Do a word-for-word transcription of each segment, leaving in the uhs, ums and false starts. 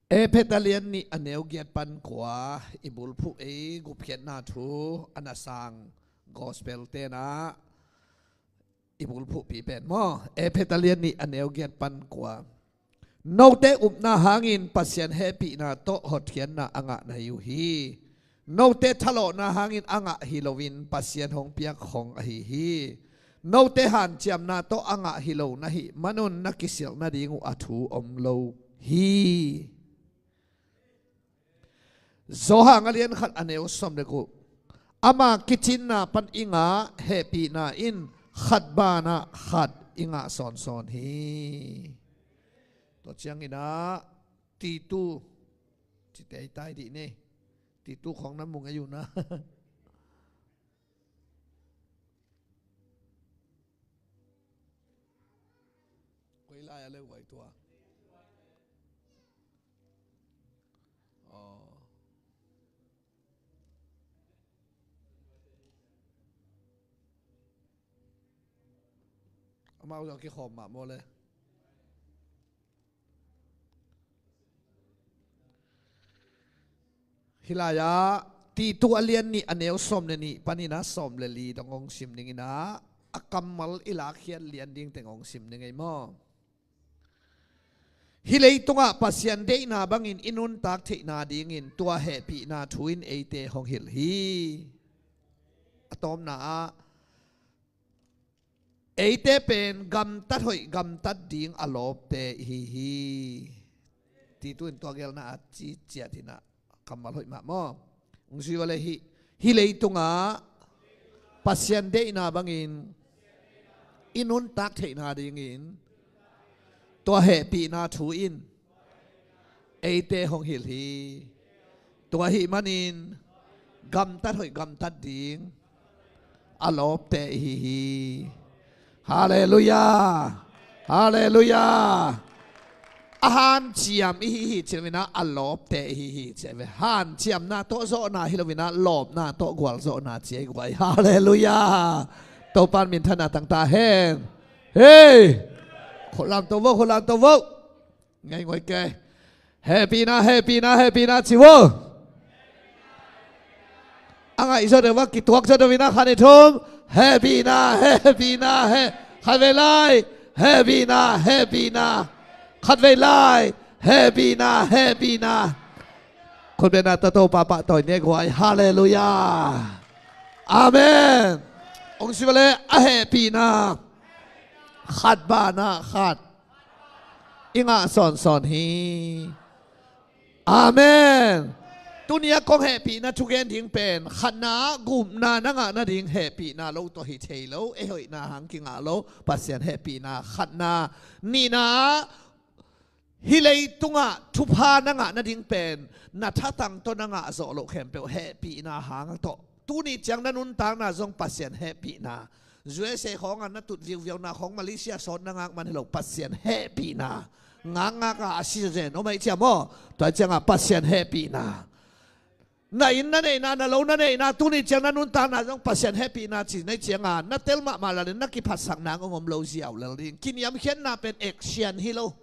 Efesa lian nih a neu giat pan kua i bulphuh ei gupkhiatna thu a na sang gospel tenah i bulphuhpi pen maw? Efesa lian nih a neu giat pan kua. Note upna hangin Pasian hehpihna tawh hotkhiatna a ngah na hi uh hi. Note thalawhna hangin a ngah hi loin Pasian hong piak khong ahi hi. Note hanciamna tawh a ngah hi lo na hih manun na kisilh nading uh a thu om lo hi. Johan a lian khat a neu sawm le guk. Ama kicinna pan i ngah hehpihna in khat banah khat i ngah sawnsawn hi. Tua cianginah Titu cite i tai dih ni. Titu khong na mu ngei uh na. Koi lai a leu vai tua. Aw. Amau zong kikhawm mah maw le. Hih lai-ah Titu a lian nih a neu sawm le nih paninah sawm le li dong hong sim dinginah a kammal i lakkhiat lian ding teng hong sim ding ei maw? Hih leitungah Pasian deihna bangin i nuntak theihna dingin tua hehpihna thu in eite hong hilh hi. A tawpna ah eite pen gamtat hoih gamtat ding a lawpte ihi hi. Titu in tua gelna a ci ciat hinah kammal hoih mah maw? Ung sui vale hih, hih leitungah Pasian deihna bangin i nuntak theihna dingin tua hehpihna thu in eite hong hilh hi. Tua ahih manin gamtat hoih gamtat ding a lawpte ihi hi. Halleluiah. Halleluiah. A hanciam ihi hi ci loinah a lawpte ihi hi ci ve. Hanciamna tawh zawhna hi loinah lawpna tawh gualzawhna ci ei guai. Halleluiah. Topan minthanna tangta hen. Hei. Khualam to vo, khualam to vo. Ngaingai kei. Hehpihna, hehpihna, hehpihna ci vo. A ngaih zawh deuh a kituak zawh deuh inah khan i thum. Hehpihna, hehpihna, heh. Khatvei lai. Hehpihna, hehpihna. Khatvei lai. Hehpihna, hehpihna. Khutbetna tawh Topa pahtawi ni guai. Halleluiah. Amen. Ong si vale a hehpihna khat banah khat i ngah sawnsawn hi. Amen. Tuni a kong hehpihna thugen ding pen khatna ah gupna na ngah nading hehpihna lo tawh hi thei lo. Ei hoihna hang kingah lo. Pasian hehpihna khatna. Nihna ah hih leitungah thupha na ngah nading pen na thatang tawh na ngah zawh loh khempeuh hehpihna hang tawh. Tuni ciang na nuntakna zong Pasian hehpihna. U S A khawngah na tut viuviauna khawng Malaysia sawt na ngak man hi lo, Pasian hehpihna ngakngak a a si zen om aih ciam aw. Tua ciangah Pasian hehpihna. Na inn na neihna, na lo na neihna, tuni ciang na nuntakna zong Pasian hehpihna ci na hih ciangah na tel mahmah lalin na kiphatsakna ang om lo ziau lel ding. Kiniamkhiatna pen action hi lo.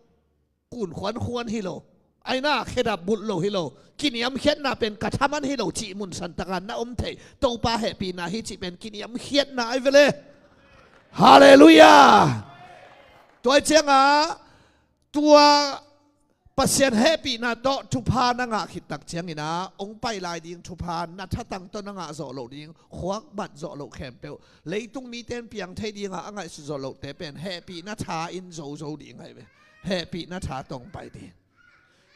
Kun khuankhuan hi lo. Aina khedap bulh lo hi lo. Kiniamkhiatna pen ka thaman hi lo cih mun santaka na om thei. Topa hehpihna hi cih pen kiniamkhiatna ai vele. Halleluiah. Tua ciangah tua Pasian hehpihna tawh thupha na ngah khittak cianginah ong pai lai ding thupha na thatang tawh na ngah zawh loh ding khuak bat zawh loh khempeuh leitung mite in piang thei dingah a ngaihsut zawh lohte pen hehpihna tha in zozo ding ahi ve. Hehpihna tha tawh ong pai ding.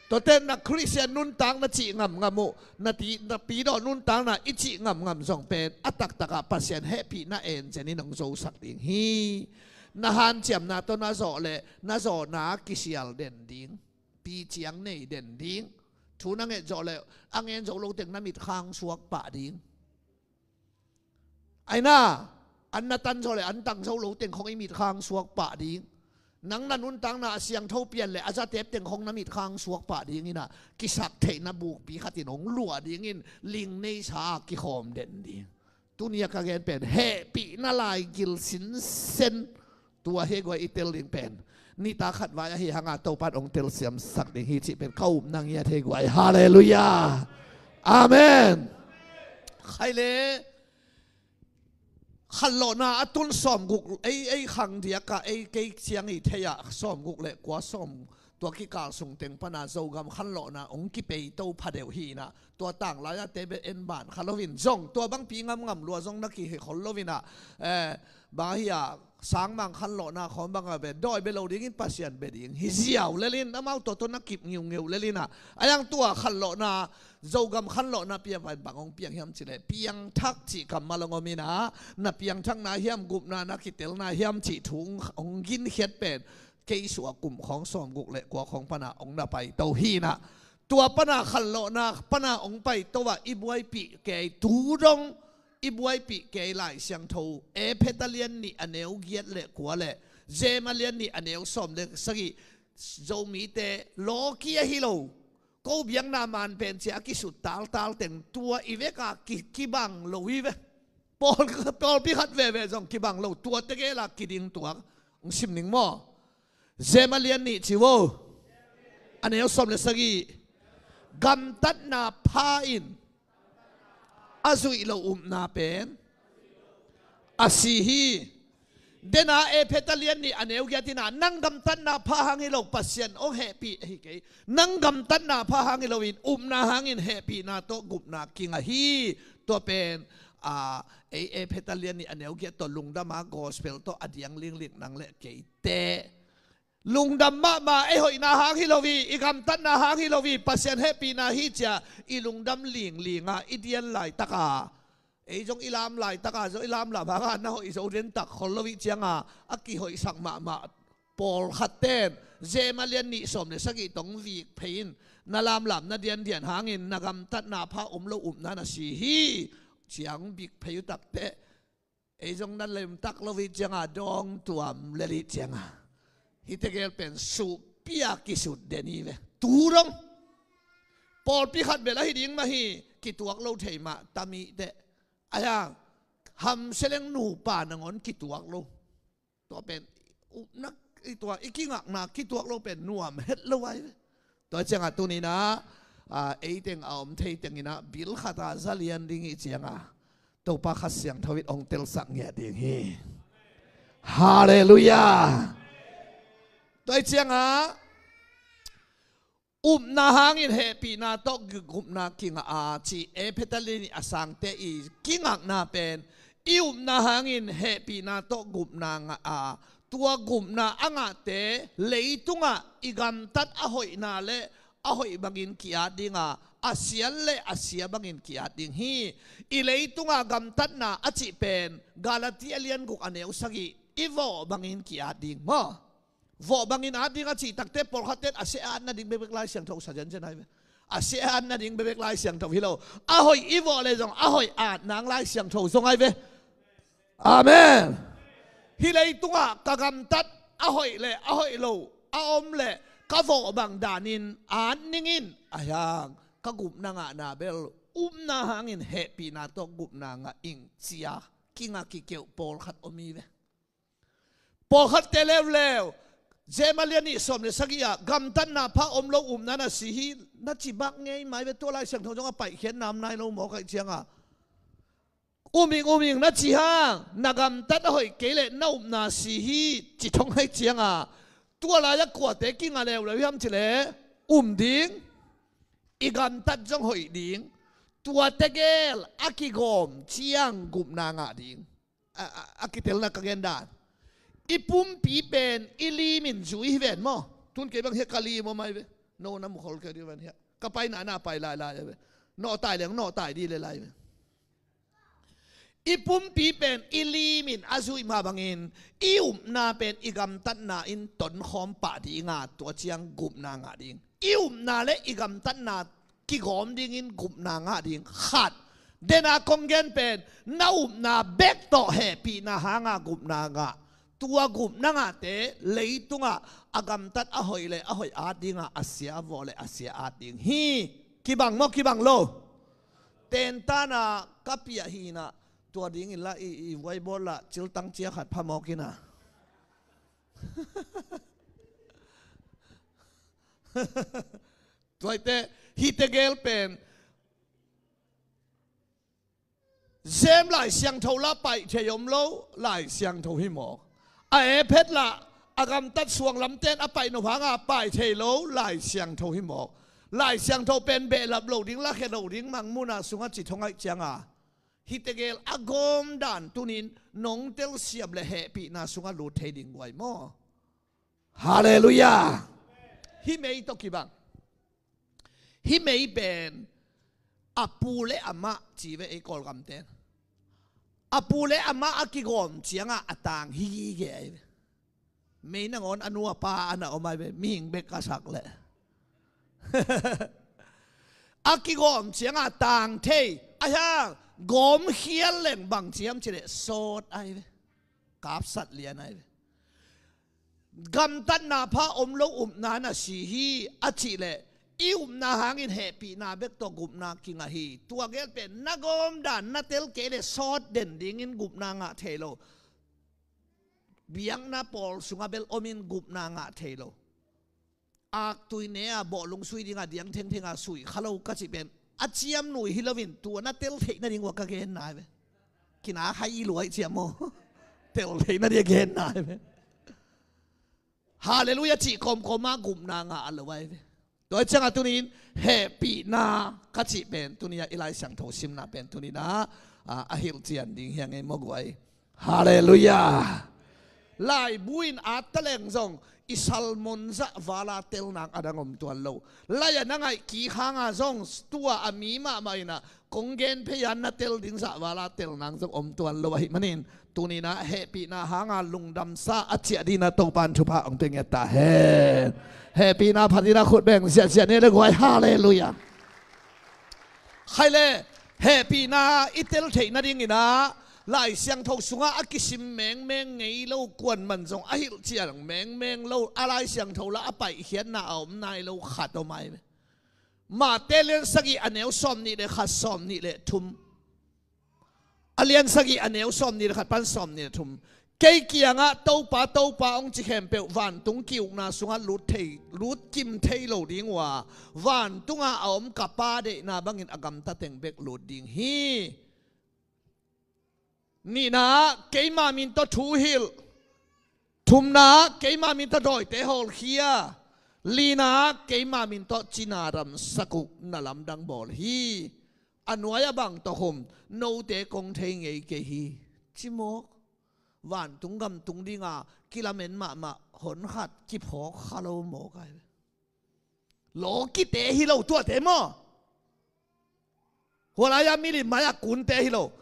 Tuate na Khristian nuntakna cih ngamngam uh, na ti, na pidaw nuntakna i cih ngamngam zong pen a taktakah Pasian hehpihna en zen in hong zosak ding hi. Na hanciamna tawh na zawh leh na zawhna kisial den ding, piciang nei den ding, thu na nget zawh leh a ngen zo lo teng na mitkhang suak pah ding. Aina, an na tan zo le an tang zo lo teng khong i mitkhang suak pah ding. Nang na nuntakna a siangtho pian le a zatep teng khong na mitkhang suak pah ding inah kisak theihna bukpi khatin hong luah dingin ling neisa a kikhawm den ding. Tuni a ka gen pen hehpihna lai gil sinsen. Tua hi guai i tel ding pen Nitak khat vai ahi hanga Topan hong telsiamsak ding hi cih pen ka upna ngiat hi guai. Halleluiah. Amen. Khai le khanlawhna a tun sawmguk, ei, ei khang diaka ei kei ciang i thei-ah sawmguk le kua sawm, tua kikal sung teng pana Zogam khanlawhna hong kipeito pha deuh hi inah, tua tanglai-a te bek en ban kha loin zong tua bangpi ngamngam lua zong na kihi khol loin ah, eh, bang ahi-a sangmang khanlawhna khawng banga bek dawi bek lo dingin Pasian bek ding hi ziau lelin amau tua tawh na kip ngiungeu lelin ah, a yang tua khanlawhna, Zogam khanlawhna piang vai bang hong piang hiam cileh piangthak cih kammal hong om inah, na piangthakna hiam gupna na kitelna hiam cih thu hong, hong ginkhiat pen kei suah kum khawng sawmguk le kua khawng pana hong na paito hi inah, tua pana khanlawhna pana hong paito ah i buaipih kei tu dong, i buaipih kei Lai Siangtho Efesa lian nih a neu giat le kua le Zema lian nih a neu sawm le sagih, Zomite lawki ahi lo, ko biakna man pen cia a kisut taltal teng tua i veka ki, kibang lo hi ve. Pawl, pawlpi khat veve zong kibang lo, tua tegela kiding tuak. Hong sim ning maw? Zema lian nih ci vo. A neu sawm le sagih. Gamtatna pha in a zuih lo upna pen a si hi. Dena Efesa lian nih a neu giat inah nang gamtatna pha hang hi lo, Pasian hong hehpih ahi kei. Nang gamtatna pha hang hi loin upna hangin hehpihna tawh gupna kinga hi. Tua pen, a, ei Efesa lian nih a neu giat tawh lungdama gospel tawh a diang lingling nang le keite. Lungdam mahmah, ei hoihna hang hi lo hi, i gamtatna hang hi lo hi, Pasian hehpihna hi cia i lungdam linglinga i dian laitaka, ei zong i lam laitaka zong i lamlam hanga na hoih zo dentak khol lo hi cianga a kihoihsak mahmah pawlkhat ten Zema lian nih sawm le sagih tong vik phei in na lamlam na diandian hangin na gamtatna pha om lo upna na si hi ciang bik phei uh takteh. Ei zong na lemtak lo hi cianga dawng tuam lel hi cianga hite gel pen suhpia kisut den hi ve. Tu dong pawlpi khat bel ahi ding mah hi, kituak lo thei mah tamih teh. Aia, hamseleng nupa nangawn kituak lo. Tua pen upna i tua i kingakna kituak lo pen nuam het lo ai ve. Tua cianga tuninah, a, eiteng a om thei tenginah bil khata zalian ding i cianga Topa Kha Siangtho in hong telsak ngiat ding hi. Halleluiah. Tua i cianga upna hangin hehpihna tawh gupna kingah a ci Efesa lian nih a sangte i kingakna pen i upna hangin hehpihna tawh gupna ngah a, tua gupna a ngahte leitungah i gamtat a hoihna le a hoih bangin ki-at dinga, a sian le a sia bangin ki-at ding hi. I leitunga gamtatna a cih pen Galati a lian guk a neu sagih i vawh bangin ki-at ding maw? Vawh bangin at ding a cih takte pawlkhatten a sia at nading bekbek Lai Siangtho sa zenzen ai ve. A sia at nading bekbek Lai Siangtho hi lo. A hoih i vawh le zong a hoih at nang Lai Siangtho zong ai ve. Amen. Hih leitungah ka gamtat a hoih le a hoih lo a om le ka vawh bang danin at ningin a hiang ka gupna ngahna bel upna hangin hehpihna tawh gupna ngah ing cia kinga kikeuh pawlkhat om hi ve. Pawlkhatte leuleu Jeremiah lian nih sawm le sagih ah gamtatna pha om lo upna na si hi na ci bak ngei mai ve. Tua Lai Siangtho zong a paihkhiat nam nai lo mawk aih cianga um ing um ing na ci hang na gamtat a hoih kei leh na upna si hi ci thong aih cianga tua lai-ah kuate kinga leuleu hiam cileh um ding, i gamtat zong hoih ding, tuate gel a kigawm ciang gupna ngah ding. A, a, a kitelna ka gen dan. I pumpi pen i limin zui hi ven maw? Tun kei bang hiah ka lim aw mai ve. No na mukhol kei dih ven hiah. Ka paina na pai lailai a ve. Nawhtai leng nawhtai dih le lai ve. I pumpi pen i limin a zuih mah bangin i upna pen i gamtatna in tonkhawm pah dinga tua ciang gupna ngah ding. I upna le i gamtatna kigawm dingin gupna ngah ding khat. Dena kong gen pen na upna bek tawh hehpihna hanga gupna ngah. Tua gupna ngahte leitungah a gamtat a hoih le a hoih at dinga a sia a vawh le a sia at ding hi. Kibang maw kibang lo? Tentana ka piah hinah tua dingin lah i, i vuaibawl lah ciltang cia khat phamawk inah. Tuaite, hihte gel pen Jem Lai Siangtho la paih thei om lo, Lai Siangtho hi mawk. A e phet lah a gamtat suang lamten a paih nop hanga paih thei lo, Lai Siangtho hi mawk. Lai Siangtho pen behlap lo ding, lakhia lo ding, mangmuhna sungah ci thong aih cianga hihte gel a gawm dan tunin nong telsiam le hehpihna sungah lut thei ding guai maw? Halleluiah. Hih mei tawh kibang. Hih mei pen a pu le amah ci ve ei Kawlgamten. A pu le amah a kigawm ciangah a tang hi gige ai ve. Mei nangawn a nu a pa a na om ai ve, mihing bek a sak leh. A kigawm ciangah a tang thei, a hiang gawm khial leng bang ciam cileh sawt ai ve. Kapsat lian ai ve. Gamtatna pha om lo upna na si hi a cih leh i upna hangin hehpihna bek tawh gupna kingah hi. Tua gel pen na gawm dan na tel kei le sawt den dingin gupna ngah thei lo. Biakna pawl sungah bel omin gupna ngah thei lo. Aktui ne-a bawhlung sui dinga diang thengthenga sui kha lo ka cih pen a ciam nui hi loin tua na tel theih nading ua ka genna ai ve. Kina hai i luai ciam maw? Tel theih nading a genna ai ve. Halleluiah cih kawmkawma gupna ngah a lo ai ve. Tua ciangah tunin hehpihna ka cih pen tunia i Lai Siangtho simna pen tunina a, a hilhcian ding hiang ei maw guai. Halleluiah. Laibu in at taleng zong i salmon zah vala telnang a dang om tuan lo. Lai a na ngaih kik hanga zong tua a mi mahmah inah kong gen phei-a na tel ding zah vala telnang zong om tuan lo ahih manin tuninah hehpihna hanga lungdamsa a ciah dina Topan thupha hong pia ngiat ta hen. Hehpihna phatinah khut beng ziahziah ne le guai. Halleluiah. Khai le hehpihna i tel theih nadinginah Lai Siangtho sungah a kisim mengmeng ngei lo, kuan man zong a hilhcian mengmeng lo, a Lai Siangtho la a paihkhiatna a om nai lo khat om ai ve. Mate lian sagih a neu sawm nih le khat, sawm nih le thum. A lian sagih a neu sawm nih le khat pan sawm nih le thum. Kei kiangah Topa, Topa hong ci khempeuh vantung ki-ukna sungah lut thei, lut kim thei lo ding uh a, vantungah a om ka Pa deihna bangin a gamta teng bek lut ding hi. Nihna, keima min tawh thu hilh. Thumna, keima min tawh dawite hawlkhia. Lina, keima min tawh cina ramsak uh na lamdang bawl hi. A nuai a bang tawh khum, note kong thei ngei kei hi. Ci mawk. Vantung gamtung dinga kilamen mahmah hon khat kiphawk kha lo mawk ai ve. Lawkite hi lo tuate maw? Hua lai-a milim mai-a kunte hi lo.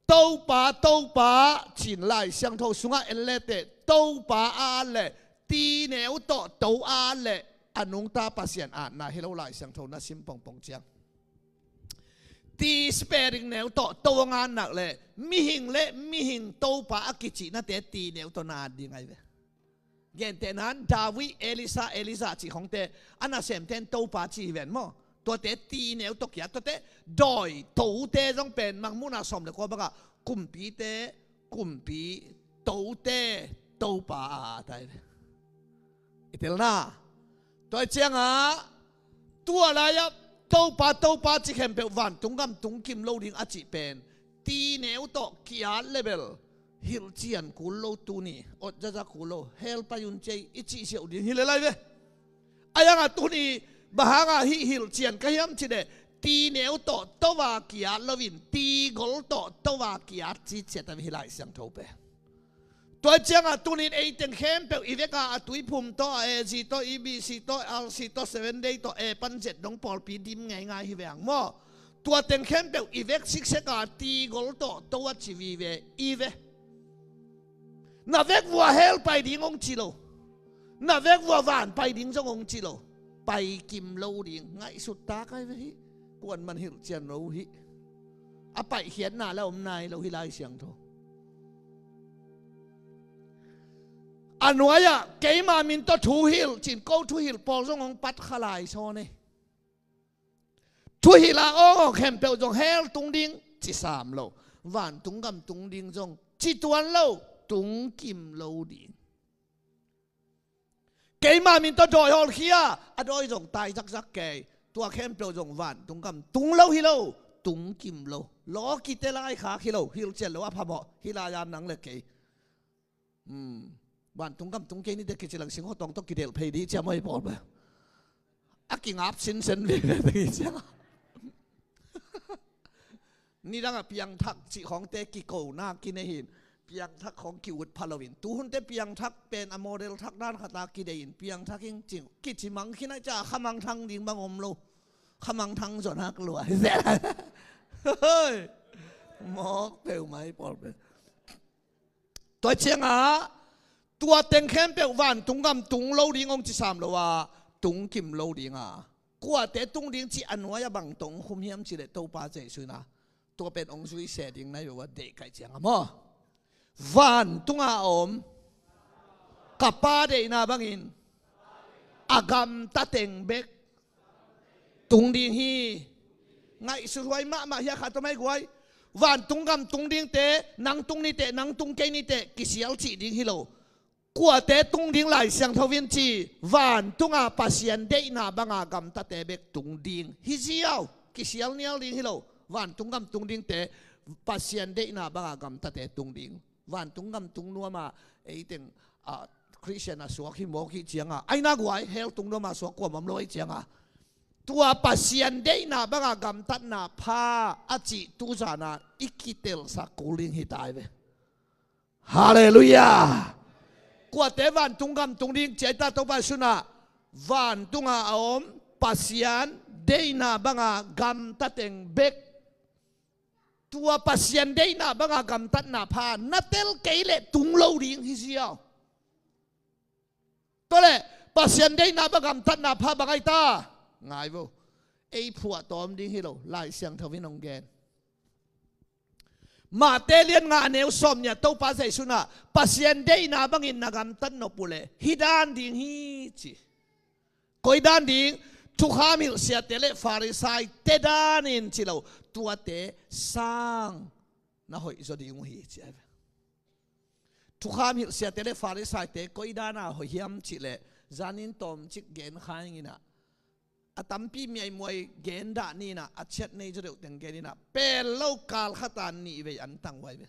Topa, Topa, cin Lai Siangtho sungah en leteh Topa a at leh, tineu tawh to a at leh, a nungta Pasian atna hi lo Lai Siangtho na sim pongpong ciang. Ti spelling neu tawh to a ngan nak leh, mihing le mihing Topa a kicihnate tineu tawh na at ding ai ve. Gentehnan David, Elisa, Elisa cih khongte a nasemten Topa ci hi ven maw? Tuate tineu tawh kiat, tuate dawi tote zong pen mangmuhna sawm le kua bakah kumpite, kumpi, tote, Topa a at ai ve. I telna. Tua ciangah tua lai-ah Topa, Topa ci khempeuh vantung gam tung kim lo ding a cih pen tineu tawh kiat le bel hilhcian kul lo tuni, ot zaza kul lo, hell pai un cei i cih siauh ding hi le lai ve. A yangah tuni bang hangah hih hilhcian ka hiam cih leh tineu tawh to a kiat loin tigol tawh to a kiat ci ciat a hi Lai Siangtho pen. Tua ciangah tunin ei teng khempeuh i veka a tuiphum tawh, a AG tawh, EBC tawh, RC tawh, Seven Day tawh, e pan zet dong pawlpi dim ngeingai hi veng maw? Tua teng khempeuh i vek sikseka tigol tawh to a ci vive i ve. Na vek vua hell pai ding hong ci lo. Na vek vua van pai ding zong hong ci lo. Pai kim lo ding ngaihsut ta kai ve hi. Kuan man hilhcian lo hi. A paihkhiatna la om nai lo hi Lai Siangtho. A nuai-ah keima min tawh thu hilh cin ko thu hilh pawl zong hong pat kha lai sawn e. Thu hilh a awng awng khempeuh zong hell tung ding ci sam lo. Vantung gam tung ding zong ci tuan lo, tung kim lo ding. Keima min tawh dawi hawlkhia, a dawi zong tai zakzak kei. Tua khempeuh zong vantung gam tung lo hi lo, tung kim lo. Lawkite lai khak hi lo, hilhcian lo a phamawh, hi lai-a nang le kei. Hmm. Vantung gam tung kei nite kici lang sing hotawng tawh kidelh phei dih ciam aw hi pawl bel. A kingap sinsen veve ding hi ciang. Nidangah piangthak cih khawngte kikona kinei hin, piangthak khawng ki-ut pha loin, tuhunte piangthak pen a model thak dan khata kidei in, piangthak ing cing kici mang khin a, ca khamangthang ding bang om lo. Khamangthang zon hak lua. Hoi. Mawk peuhmah hi pawl pen. Tua ciangah tua teng khempeuh vantung gam tung lo ding hong ci sam lo a, tung kim lo ding a, kuate tung ding cih a nuai-ah bang tawh hong khum hiam cih leh Topa Jesuh in a, tua pen hong zui se ding na hi uh a, deih kaih ciangah maw. Vantung a om ka Pa deihna bangin a gamta teng bek tung ding hi. Ngaihsuthuai mahmah hi a, khat om ahi guai. Vantung gam tung dingte, nang tung niteh, nang tung kei niteh, kisial cih ding hi lo. Kuate tung ding Lai Siangtho in ci, vantungah Pasian deihna banga gamtate bek tung ding hi ziau. Kisial nial ding hi lo. Vantung gam tung dingte, Pasian deihna banga gamtate tung ding. Vantung gam tung nuama, eiteng, ah, Khristian a suak hi mawk hi cianga, aina guai, hell tung nuama suak kuamah om lo ahi cianga, tua Pasian deihna banga gamtatna pha a cih tuzana i kitelsak kul ding hi tai ve. Halleluiah. Kuate vantung gam tung ding ciai ta Topa sunah, vantunga a om Pasian deihna banga gamta teng bek. Tua Pasian deihna banga gamtatna pha na tel kei leh tung lo ding hi ziau. Tua leh Pasian deihna banga gamtatna pha bang ahi ta? Ngai vo. Ei phuah tawm ding hi lo, Lai Siangtho in hong gen. Mate lian nga a neu sawm nih ah Topa Jesuh in ah Pasian deihna bangin na gamtat nop uh leh hih dan ding hi ci. Koi dan ding? Thukham hilhsiate le Farisaite danin ci lo, tuate sang na hoih zaw ding uh hi ci a hi ve. Thukham hilhsiate le Farisaite koi dana hoih hiam cih leh, zanin tawmcik gen kha ing in ah, a tampi miaimuai gen dah ni in ah, a ciat nei zaw deuh teng gen in ah, pel lo kal khat a nih vei an tang uh a hi ve.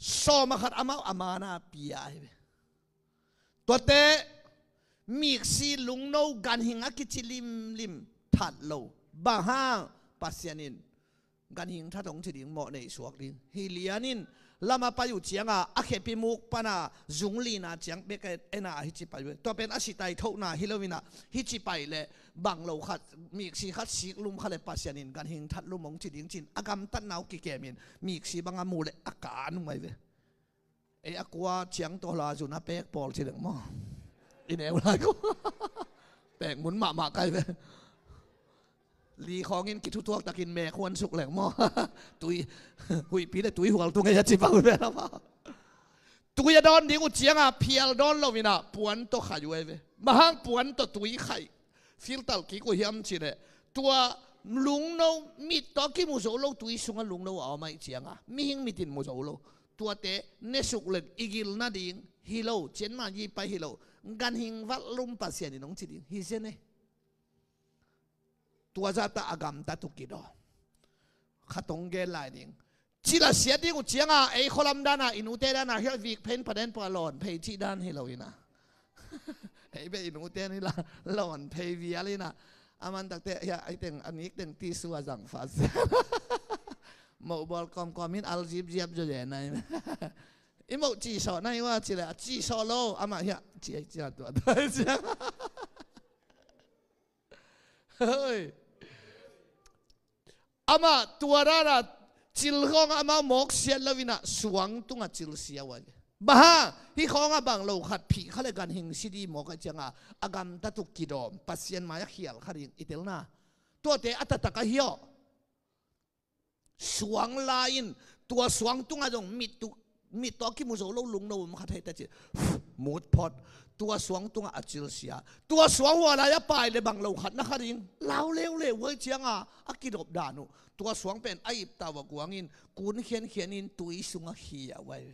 Sawm a khat amau a mana pia a hi ve. Tuate miksi lungno ganhing a kici limlim that lo. Bang hang? Pasian in ganhing that hong ci ding, mawh neih suak ding. Hi lianin lam a pai uh cianga a khepi muk pana zung lina ciang bek en a hici pai uh. Tua pen a sitai thohna hi lo in ah, hici pai leh bang lo khat, miksi khat sik lum kha leh Pasian in ganhing that lum hong ci ding ci-in a gamtatna uh kikemin miksi bang a mu leh a kan uh mai ve. Ei a kua ciang tawh la zun a pek pawl ci leng maw? I neu lai ko. Pek mun mahmah kai ve. Li khawngin kithutuak takin mek huan suk leng maw? Tui, huihpi le tui hual tung ei a ci pah uh ve la maw? Tui a dawn ding uh cianga phial dawn lo in ah puan tawh khaih uh a hi ve. Bang hang puan tawh tui khaih? Filter kik uh hiam cih leh, tua lungno, mit tawh kimu zo lo tui sungah lungno a om ahih cianga, mihing mit in mu zo lo. Tuate ne suk leng i gil nading hi lo, cianma yi pai hi lo, ganhing valh lum Pasian in hong ci ding hi zen e. Tua zahta a gamtat uh kidawm. Khat hong gen lai ding. Cila siat ding uh cianga ei khualam dana, i nute dana, hiah vik phein paden pua lawn phei cih dan hi lo in ah. Ei beh i nute ni la, lawn phei vial in ah. A man takte hiah ei teng a nik teng tisu a zang fat. Moh bawl kawmkawm in al zipziap zaw zen a hi. I moh cisawh na hi ua cih leh a cisawh lo, amah hiah ci ei cia tua tua ciang. Hoi. Amah tua dana cil khawngah amah mawk siat lo in ah suang tungah cil sia uh a hi. Bang hang? Hih khawngah bang lo khat phih kha leh ganhing si dih mawk ahih cianga a gamtat uh kidawm, Pasian mai-ah khial kha ding i telna. Tuate a taktak ahi aw. Suang la in, tua suang tungah zong mit tuk, mit tawh kimu zo lo lungno om khat hei ta ci. Mut phot. Tua suang tungah a cil sia. Tua suang hua lai a pai leh bang lo khat na kha ding. Lau leuleu uh ahih cianga a kidop dan uh. Tua suang pen a iptau a guangin kun khiankhian in tui sungah khia uh a hi.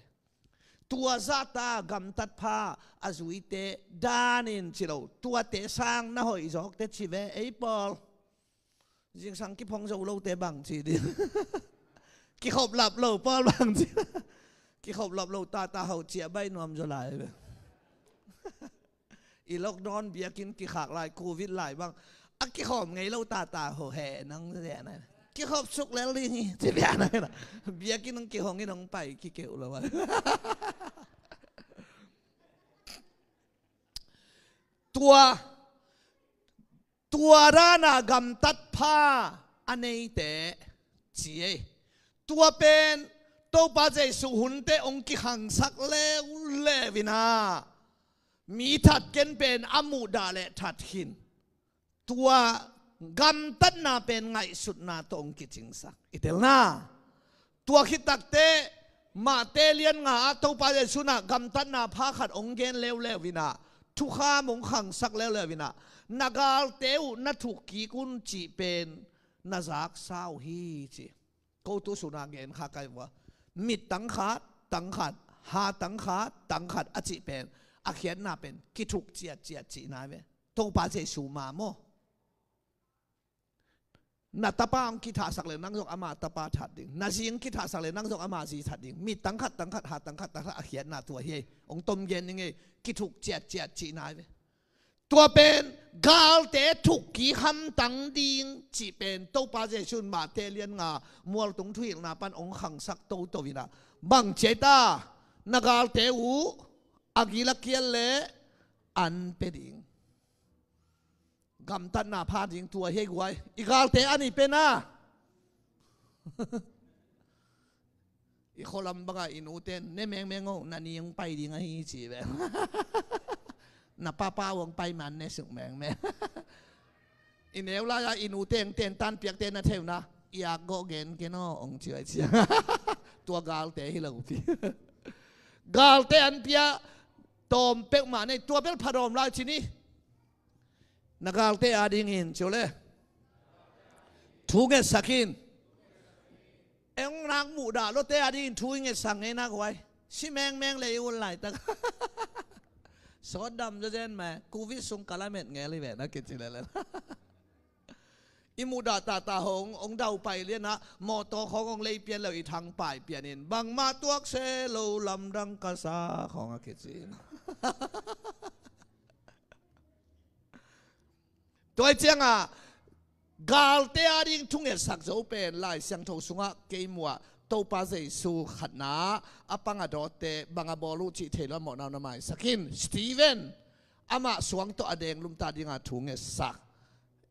tua zahta gamtat pha a zuite danin ci lo, tuate sang na hoih zawkte ci ve, ei pawl. Zingsang kiphong zo lote bang ci ding? Kikhop lap lo pawl bang ci? Kikhop lap lo tata ho ciah baih nuam zaw lai ve. I lockdown biakinn kikhak lai, covid lai bang a kikhawm ngei lo tata ho he nang zia na. Kikhop suk lel ding hi ci bia na. Biakinn hong kihong in hong pai kikeuh lo a. Tua, tua dana gamtat pha a neite ci ei. Tua pen Topa Jesu hunte hong kikhangsak leuleu inah mi that ken pen a muhdah le that khin. Tua gamtatna pen ngaihsutna tawh hong kicingsak i telna. Tua khit takteh Mate lian nga ah Topa Jesu in ah gamtatna pha khat hong gen leuleu inah, thukham hong khangsak leuleu inah, na galte uh na thuk kik un cih pen na zaksa uh hi ci. Ko tu suna gen kha kai vua. Mit tang khat, tang khat, ha tang khat, tang khat a cih pen, a khiatna pen kithuk ciatciat cihna ve. Topa Jesu ma maw? Na tapa hong kithahsak le nang zong ama tapa that ding. Na zi hong kithahsak le nang zong ama zi that ding. Mit tang khat, tang khat, ha tang khat, tang khat a khiatna tua hi ei. Hong tom gen ning ei. Kithuk ciatciat cihna hi ve. Tua pen galte thuk kik hamtang ding cih pen Topa Jesu in Mate lian nga mualtung thuhilhna pan hong khangsak toto inah, bang ci ei ta? Na galte uh a gil a kial le an pe ding. Gamtatna pha ding tua hi ei guai. I galte an i pe na. I khualam bangah i nute ne mengmeng oh, na ni hong pai ding ahi ci ve. Na papa uh hong pai man ne suk mengmeng. I neu lai-ah i nute hong tentan piakte na thei uh na, i ak gawh gen ken aw hong ci uh ai cia. Tua galte hi lo pi. Galte an pia tawm peuhmah nei, tua bel phadawm lai ci ni. Na galte adingin ci uh le, thu ngetsak in. Eng nak muhdah lote adingin thu i ngetsak ngei nak huai. Si mengmeng le i un laitak. Sawt dam zazen mah, covid sung kalamet ngel hi ve na kici lele. I muhdah tahta hong, hong dau pai lianah mawtaw khawng hong lei pian lo i thangpai pianin bangmah tuak se lo lamdang ka sa khawng a kici. Tua hi ciangah galte ading thungetsak zo pen Lai Siangtho sungah kei muah Topa Jesu khatna a pang a dawtte bang a bawl uh cih thei lo a mawhnau na maisak in. Stephen, amah suang tawh a deng lumta dinga thungetsak.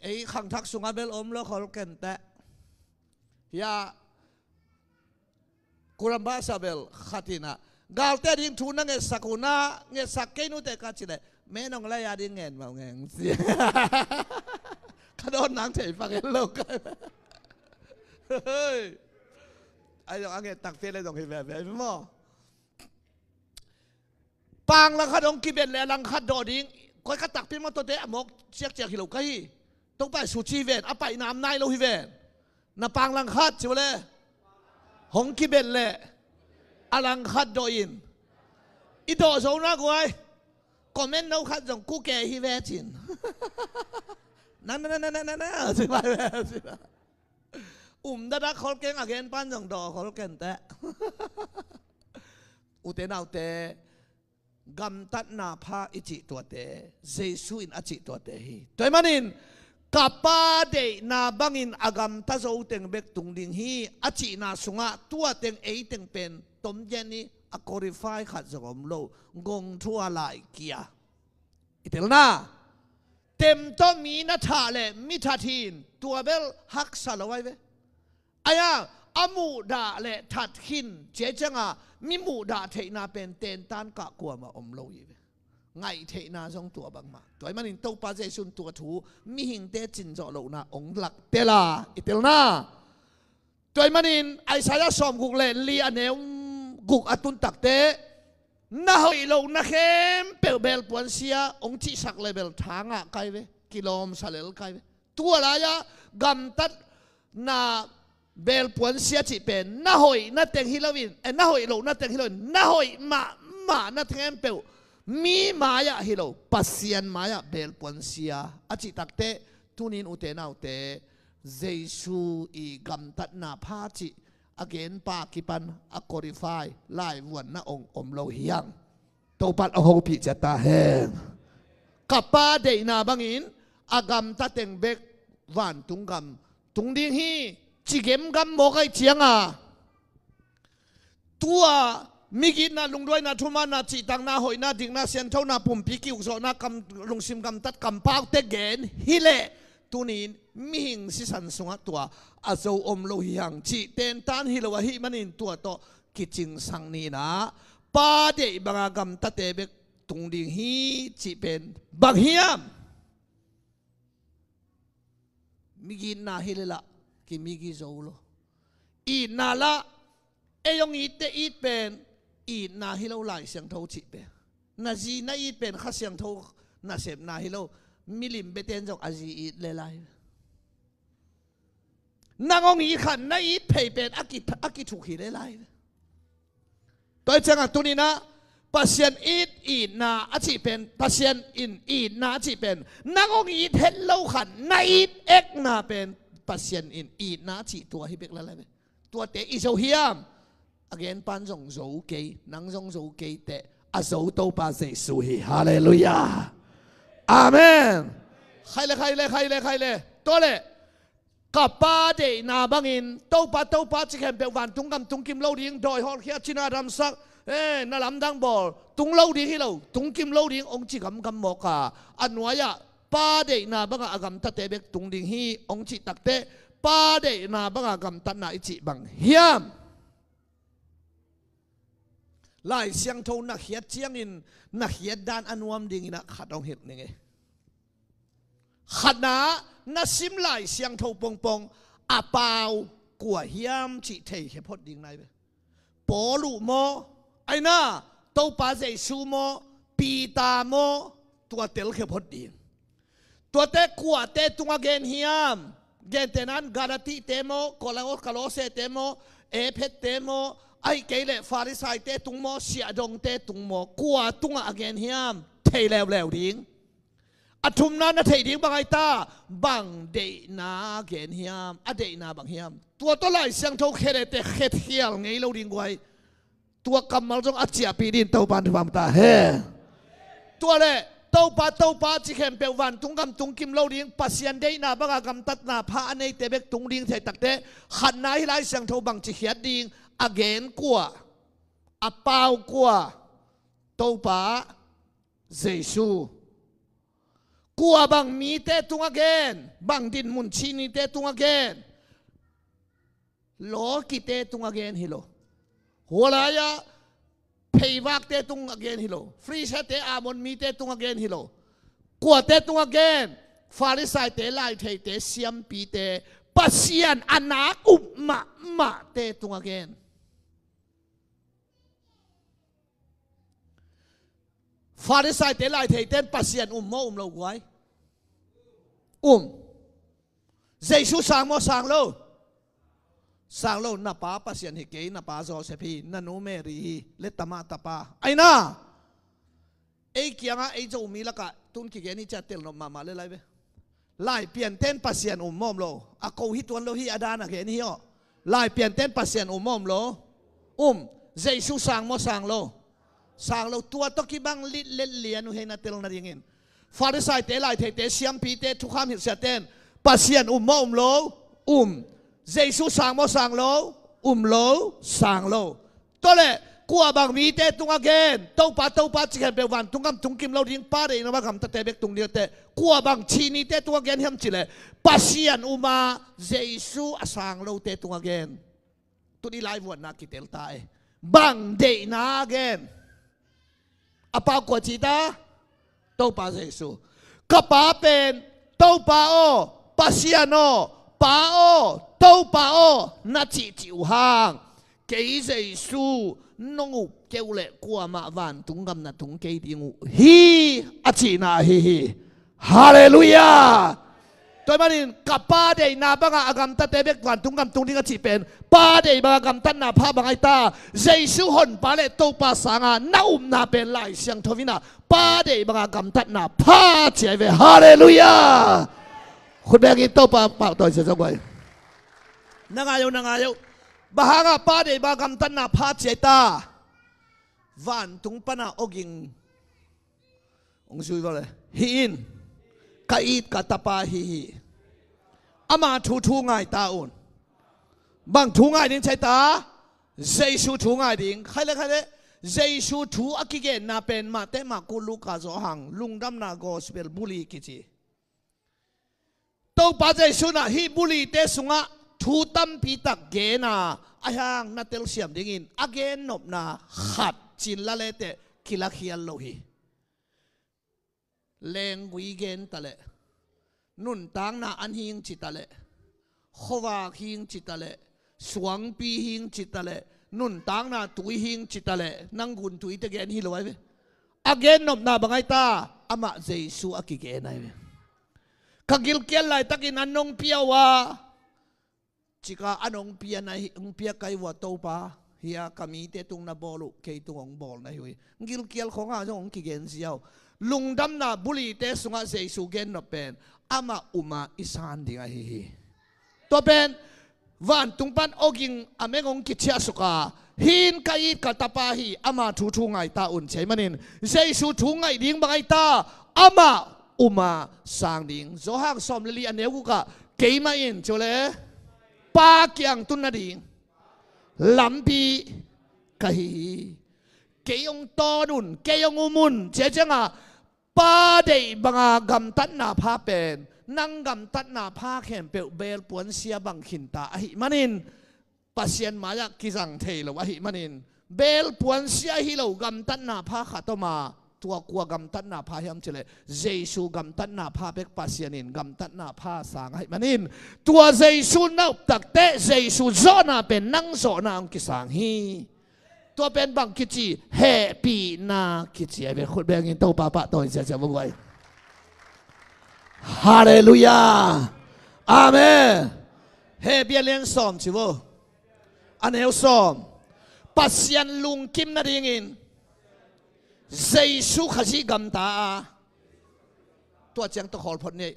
Ei khangthak sungah bel om lo khol kenteh. Hiah Kurambasa bel khat inah galte ading thu na ngetsak uh na, ngetsak kei nute ka ci leh, me nong lai ading ngen mau ngeng ci. Ka dawn nang thei pang en lo ka. Hei. Ai zong a nget takte le zong hi veve maw? Pang langkhat hong kibet le a langkhat dawh ding. Koi ka takpi mawtawte a mawk ciakciak hi lo ka hi. Topa Jesu ci hi ven, a paina om nai lo hi ven. Na pang langkhat ci uh le, hong kibet le a langkhat dawh in. I dawh zo na guai. Comment no khat zong kuke hi ve cin. Na na na na na na na ci mai ve cin. Um dadak khol keng a gen pan zong dawh khol kenteh. Ute naute, gamtatna pha i cih tuate Jesu in a cih tuate hi. Tua ahih manin ka Pa deihna bangin a gamta zo teng bek tung ding hi a cihna sungah tua teng ei teng pen tom gen i a qualify khat zong om lo, gong thu a lai kia. I telna, tem tawh mi na thah le mi that hi in tua bel haksa lo ai ve. Aia, a muhdah le that khin ci ai cianga mi muhdah theihna pen tentan kah kuamah om lo hi ve. Ngaih theihna zong tua bangmah. Tua ahih manin Topa Jesu in tua thu mihingte cin zawh lohna hong lak tela i telna. Tua ahih manin Isaiah sawmguk le li a neu guk a tun takte, na hoih lohna khempeuh belpuan sia hong cihsak le bel tha ngah kai ve, kilawmsa lel kai ve. Tua lai-ah gamtatna belpuan sia cih pen na hoihna teng hi loin, eh, na hoih lohna teng hi loin, na hoih mah na khempeuh mi mai-ah hi lo, Pasian mai-ah belpuansia a cih takteh, tunin ute naute, Jesu i gamtatna pha cih a genpa kipan a qualify laivuanna ong om lo hi hang. Topan a hopih ciat ta hen. Ka Pa deihna bangin a gamta teng bek vantung gam tung ding hi, ci gemgam mawk ahih cianga, tua migitna, lungduaina, thumanna, cihtakna, hoihna, dikna, sianthona, pumpi kiukzawhna, kam, lungsim gamtat kampaute gen hileh, tunin mihing sisan sungah tua a zo om lo hi hang cih tentan hi lo ahih manin tua tawh kicingsang ni in ah, Pa deih banga gamtate bek tung ding hi cih pen bang hiam? Migitna hi leh lah kimigi zo lo. Itna lah, ei hong itte it pen itna hi lo, Lai Siangtho cih pen. Na zi na it pen Kha Siangtho nasepna hi lo. Milim beten zong a zi it le lai. Nang hong it khat na it phei pen a ki, a kithuk hi le lai. Tua hi ciangah tuninah Pasian it itna a cih pen, Pasian in itna a cih pen, nang hong it het lo khat na it ekna pen Pasian in itna a cih tua hi bek lalai ve. Tuate i zo hiam? A genpan zong zo kei, nang zong zo kei teh, a zo Topa Jesu hi. Halleluiah. Amen. Khai le, khai le, khai le, khai le. Tua le, ka Pa deihna bangin, Topa, Topa ci khempeuh vantung gam tung kim lo ding, dawi hawlkhia, cina damsak, eh, na lamdang bawl tung lo ding hi lo, tung kim lo ding hong ci gamgam mawk a, a nuai-ah Pa deihna banga a gamtate bek tung ding hi hong cih takteh, Pa deihna banga gamtatna i cih bang hiam? Lai Siangtho na khiat ciangin na khiat dan a nuam dinginah khat hong hilh ning ei. Khatna, na sim Lai Siangtho pongpong a pau kua hiam cih theikhia phot ding nai ve. Paul uh maw, aina, Topa Jesu maw, Peter maw, tua telkhia phot ding. Tuate kuate tunga gen hiam? Gentehnan Galatite maw, Kolo-, Kolosete maw, Ephete maw, ahih kei leh Farisaite tung maw, siahdongte tung maw, kua tungah a gen hiam? Thei leuleu ding. A thumna na theih ding bang ahi ta, bang deihna gen hiam? A deihna bang hiam? Tua tawh Lai Siangtho khelete khetkhial ngei lo ding guai. Tua kammal zong a ciahpih ding Topa in thupha ta hen. Tua le, Topa, Topa ci khempeuh vantung gam tung kim lo ding, Pasian deihna banga gamtatna pha a neite bek tung ding thei takteh, khatna hi Lai Siangtho bang ci khiat ding, a gen kua, a pau kua? Topa Jesu. Kua bang mite tunga gen, bang dinmun cihnite tunga gen? Lawkite tunga gen hi lo. Hua lai-ah pheivakte tunga gen hi lo. Frisate, Amon mite tunga gen hi lo. Kuate tunga gen? Farisaite, laitheite, siampite, Pasian a nak up mahmahte tunga gen. Farisaite, laitheite in Pasian um maw um lo guai? Um. Jesu sang maw sang lo? Sang lo. Na pa Pasian hi kei, na pa Joseph hi, na nu Mary hi, le tama tapa. Aina, ei kiangah, ei Zomi lakah tun kigen hi ciah telnop mahmah le lai ve. Laipianten Pasian um maw um lo? A ko hi tuan lo hi, a dan a gen hi aw. Laipianten Pasian um maw um lo? Um. Jesu sang maw sang lo? Sang lo. Tua tawh kibang litlet lian uh hei na tel nadingin. Farisaite, laitheite, siampite, thukham hilhsiaten Pasian um maw um lo? Um. Jesu sang maw sang lo? Um lo. Sang lo. Tua le, kua bang mite tunga gen, Topa, Topa ci khempeuh vantung gam tung kim lo ding, Pa deihna banga gamtate bek tung ding teh, kua bang cihnite tunga gen hiam cih leh, Pasian um a Jesu a sang lote tunga gen. Tuni laivuanna kitel ta e. Bang deihna gen? A pau kua ci ta? Topa Jesu. Ka Pa pen, Topa aw, Pasian aw, Pa aw, Topa aw, na cihcih uh hang, kei Jesu nong up kei uh leh kuamah vantung gam na tung kei ding uh hi, a cihna ahi hi. Halleluiah. Tua ahih manin ka Pa deihna banga a gamtate bek vantung gam tung ding a cih pen, Pa deih banga gamtatna pha bang ahi ta. Jesu honpa le Topa sanga na upna pen Lai Siangtho in ah Pa deih banga gamtatna pha ci ahi ve. Halleluiah. Khut bengin Topa pahtawi sia zong guai. Na ngai uh, na ngai uh. Bang hanga Pa deih banga gamtatna pha ci ahi ta? Vantung pana awging hong zui vua le, hih in ka it ka Tapa ahi hi. Ama thu thu ngai ta un. Bang thu ngai ding ci ahi ta? Jesu thu ngai ding. Khai le, khai le. Jesu thu a kigenna pen Mate, Marku, Luka, Johan, Lungdamna Gospel buli kici. Topa Jesu in ah hih bulite sungah thu tampi tak gen a, ahi hang na telsiam dingin a gennopna khat ci-in la le teh kilakhial lo hi. Lenggui gen ta leh, nuntakna an hing ci ta leh, khuavak hing ci ta leh, suangpi hing ci ta leh, nuntakna tui hing ci ta leh, nang gun tuite gen hi lo ahi ve. A gennopna bang ahi ta? Amah Jesu a kigen ahi ve. Ka gilkial laitakin an hong pia uh a, cika an hong pia na hi, hong pia ka hi uh a Topa, hia ka mite tung na bawl uh, kei tung hong bawl na hi uh hi. Gilkial khawngah zong hong kigen ziau. Lungdamna bulite sungah Jesu gennop pen amah um a i san ding ahi hi. Tua pen vantung pan awging a meng hong kiciahsuk a, hih in ka it ka Tapa hi, ama thu thu ngai ta un ci ahih manin Jesu thu ngaih ding bang ahi ta? Amah um a sang ding. Johan sawm le li a neu guk ah, keimah in, ci uh le, Pa kiang tun nading lampi ka hi hi. Kei hong tawn un, kei hong um un, ci a ciangah Pa deih banga gamtatna pha pen nang gamtatna pha khempeuh belpuan sia bang khinta ahih manin, Pasian mai-ah kizang thei lo ahih manin, belpuan sia hi lo gamtatna pha khat om a, tua kua gamtatna pha hiam ci leh, Jesu gamtatna pha bek Pasian in gamtatna pha sang ahih manin, tua Jesu na up takteh Jesu zawhna pen nang zawhna hong kisang hi. Tua pen bang kici? Hehpihna kici ahi ve. Khut bengin Topa pahtawi ziazia vua guai. Halleluiah. Amen. Hebru a lian sawm ci vo. A neu sawm. Pasian lungkim nadingin Jesu Khazih gamta a, tua ciang tawh khawl phot ni.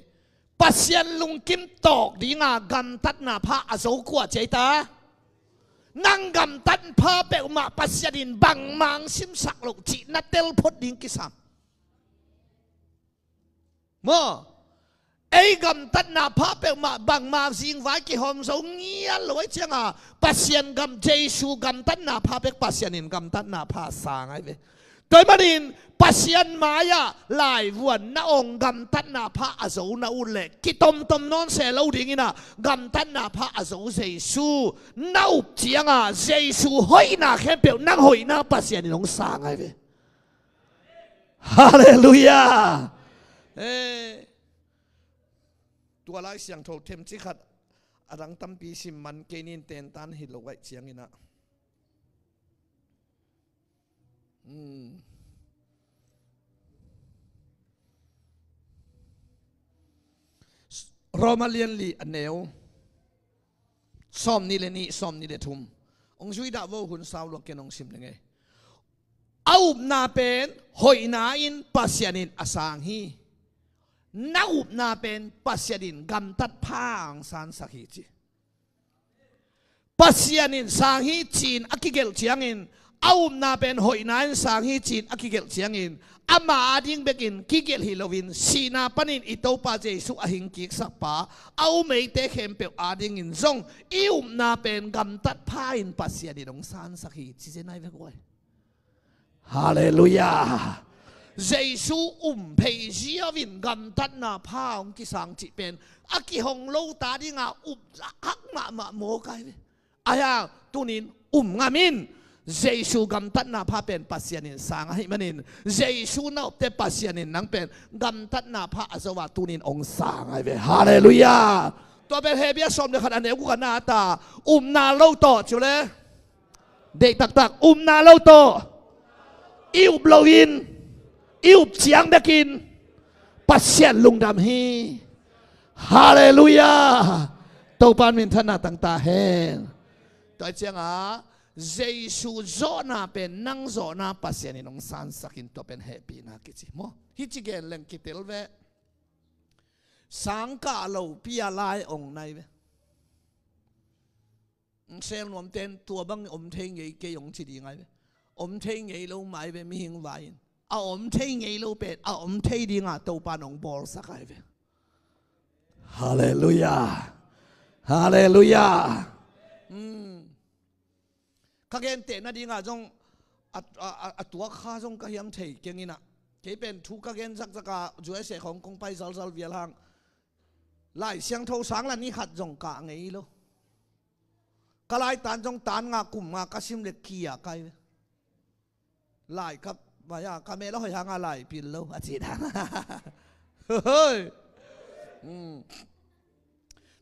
Pasian lungkim tawk dinga gamtatna pha a zo kua ci ahi ta? Nang gamtat pha peuhmah Pasian in bangmah hong simsak loh cih na tel phot ding kisam. Maw? Ei gamtatna pha peuhmah bangmah zingvai kihawm zo ngial lo ahih cianga, Pasian gam, Jesu gamtatna pha bek Pasian in gamtatna pha sang ahi ve. Tua ahih manin Pasian mai-ah laivuan na ong gamtatna pha a zo na ut leh kitomtom nawn se lo dingin ah, gamtatna pha a zo Jesu na up cianga Jesu hoihna khempeuh nang hoihna Pasian in hong sang ahi ve. Halleluiah. Eh, tua Lai Siangtho themcik khat, a dang tampi sim man kei ning, tentan hi lo ahih ciangin ah. Hmm. Roma lian li a neu sawmnih le nih, sawmnih le thum. Hong zui dah vo, hun sau lua ken hong sim ding e. A upna pen hoihna in Pasian in a sang hi. Na upna pen Pasian in gamtat pha hong sansak hi ci. Pasian in sang hi ci-in a kigelh ciangin, a upna pen hoihna in sang hi ci-in a kigelh ciangin, ama ading bekin kigelh hi loin, sihna panin i Topa Jesu a hing kiksak pa, a um eite khempeuh adingin zong i upna pen gamtat pha in Pasian in hong sansak hi ci zen ahi ve guai. Halleluiah. Jesu um phei ziau in gamtatna pha hong kisang cih pen a kihong lo ta dinga up hak mahmah mawk ahi ve. Ahi hang tunin um ngam in. Jesu gamtatna pha pen Pasian in sang ahih manin, Jesu na upte Pasian in nang pen gamtatna pha a zo a tunin hong sang ahi ve. Halleluiah. Tua pen Hebru sawm le khat a neu guk ah na ta, upna lo tawh ci uh le. Deih taktak, upna lo tawh. I up loin, i up ciang bekin Pasian lungdam hi. Halleluiah. Topa'n minthanna tang ta hen. Tua ciangah Jesu zawhna pen nang zawhna Pasian in hong sansakin tua pen hehpihna kici maw? Hih ci gen leng kitel ve. Sangkah lopi a lai hong nai ve. Sel nuamte'n tua bang om thei ngei kei hong ci ding ai ve. Om thei ngei lo mah ai ve mihing vai in. A om thei ngei lo pen a om thei dinga Topa'n hong bawlsak ai ve. Halleluiah. Halleluiah. Ka genteh nadingah zong a, a, a, a tuak kha zong ka hiang thei keng inah. Kei pen thu ka gen zakzaka U S A khawng kong pai zalzal vial hang Lai Siangtho sang la ni khat zong kah ngei lo. Ka laitan zong tan nga kum nga ka sim le kia kai ve. Lai ka maya ka mel a hoi hanga lai pil lo a ci dan.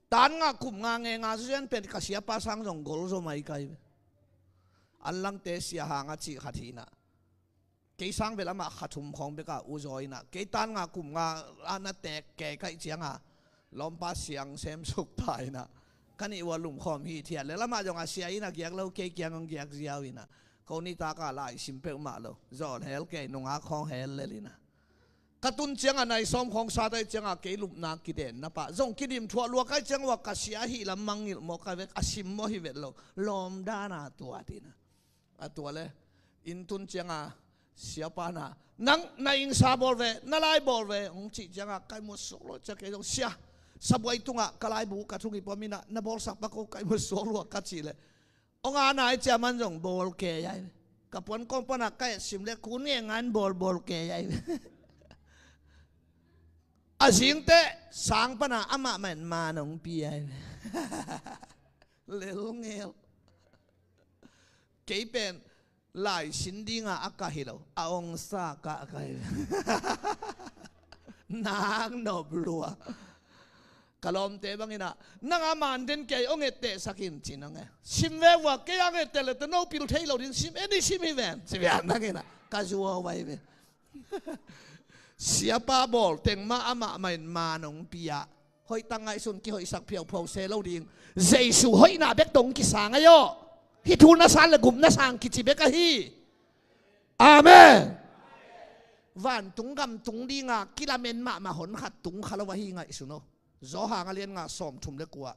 Tan nga kum nga nge nga zuzian pen ka siapa sang zong gol zo mai kai ve. An langte sia hanga cih khat hinah. Kei sang bel amah kha thum khawng beka uzaw inah kei tan nga kum nga a na tek kei kaih cianga lawmpa siang sem suk ta inah ka nih ua lumkhawm hi thiat le lamah zong a sia inah giak lo kei kiang hong giak ziau inah ko nitaka lai sim peuhmah lo zawl hel kei nungak khawng hel lel inah ka tun cianga nai sawm khawng sa tai cianga kei lupna kidenna pah zong kidim thuah lua kai ciang ua ka sia hih lam mangngilh maw ka vek a sim maw hi vet lo lawm dana tuat inah. A tua le inn tun cianga siapa na nang na innsa bawl ve na lai bawl ve hong cih cianga kai muat suak lua ciang kei zong sia sabuai tungah ka laibu ka thung hi pua minah na bawlsak pa ko kai muat suak lua ka cih le hong a nai ciaman zong bawl kei ai ve. Ka puan kawm pana ka etsim le kun nge ngan bawl bawl kei ai ve. A zingteh sang pana amah man man hong pi ai ve. Lelngel. Kei pen lai sin dinga a ka hi lo a ongsa ka a ka hi. Nang nop lua. Ka lawmte banginah nanga man den kei ong ettehsakin ci nang e sim ve vua kei ang etteh le te no pil thei lo din sim eni sim hi ven ci ve nanginah ka zuau vai ve. Siapa bawl teng mah amah mahin man hong pia. Hoih tang ngaihsun kihoihsak phiauphiau se lo ding. Jesu hoihna bek dong kisang ahi aw. Hih thu na san le gupna sang kici bek ahi. Amen. Vantung gamtung dinga kilamen mahmah hon khat tung kha lo ahi ngaihsun aw. Zawhang a lian nga sawm thum le kua.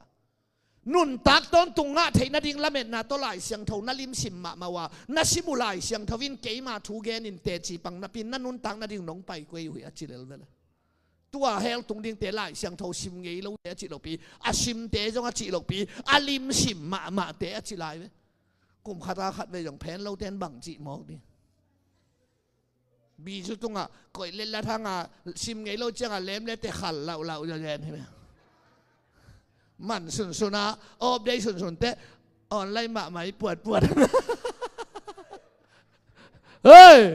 Nuntak tawntung ngah theih nading lametna tawh Lai Siangtho na limsim mahmah uh a na sim uh Lai Siangtho in keima thu genin teci pang napin na nuntak nading nong pai kuei uh hi a ci lelvel. Tua hell tung dingte Lai Siangtho sim ngei lote a cih lopi a simte zong a cih lopi a limsim mahmahte a ci lai ve. Kum khata khat vei zong phen lote in bang cih mawk ding. Bizu tungah koih letlat hanga sim ngei lo cianga lem lete khal lauh lauh zazen hi. Man sunsun a awp dei sunsun teh online mahmah i puatpuat. Hei!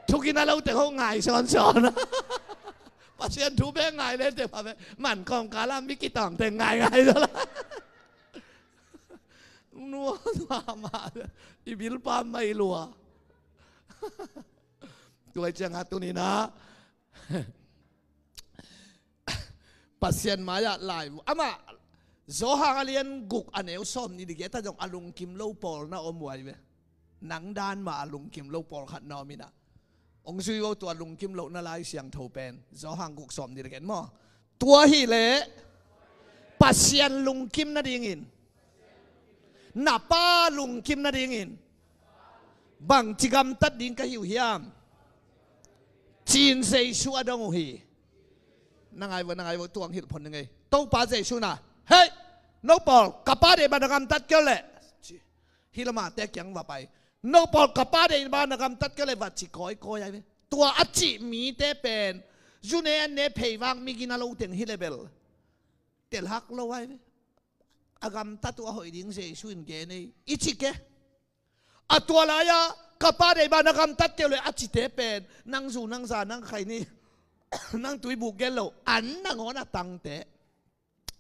Thukin a lote ho ngai sawnsawn. Pasian thu be ngai lete pha be man kawngkala mi kitawngte ngai ngai zaw la. Nuam mahmah i bilpa mai lua. Tua cianga tuninah Pasian mai-ah lai amah Johan a lian guk a neu sawm nih le giat ah zong a lungkim lo pawl na om uh ai ve. Nang dan mah a lungkim lo pawl khat na om inah hong zui uh tua lungkim lohna Lai Siangtho pen Johan guk sawm nih le giat maw? Tua hileh Pasian lungkim nadingin na pa lungkim nadingin bangci gamtat ding ka hi uh hiam? Ci-in Jesu a dong uh hi. Na ngai vo, na ngai vo, tuang hilh phon ding ei. Topa Jesu na, hei, no pawl ka pa deih bang na gamtat kei uh leh, ci. Hih lamah te kiang va pai. No pawl ka pa deih bang na gamtat kei uh leh va ci kawikawi ai ve. Tua a cih mite pen zu ne an ne pheivak migina lo teng hi le bel telhak lo ai ve. A gamtat uh a hoih ding Jesu in gen ei i ci ke. A tua lai-ah ka pa deih bang na gamtat kei uh leh a cite pen nang zu nang za nang khaini nang tuibuk gen lo an nangawn a tangte,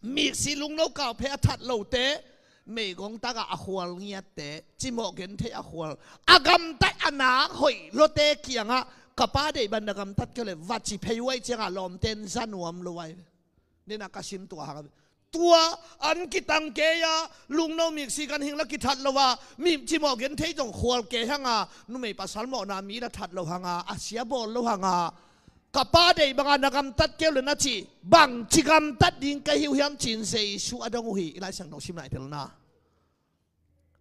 miksi lungno kauphe a that lote, meigong takah a khual ngiatte, cimawh gentheih a khual a gamtat a nak hoih lawte kiangah ka pa deih bang na gamtat kei uh leh va ci phei uh ai ciangah lawmte in za nuam lo ai ve. Nena ka sim tua hang a, tua an kitang kei a, lungno miksi kan hing la kithat lo a, mi cimawh gen thei zong khual kei hang a, numei pasal mawhna mi la that lo hang a, a sia bawl lo hang a, ka Pa deih banga na gamtat kei uh le na cih, bangci gamtat ding ka hi uh hiam ci-in Jesu a dong uh hi. I Lai Siangtho sim nai telna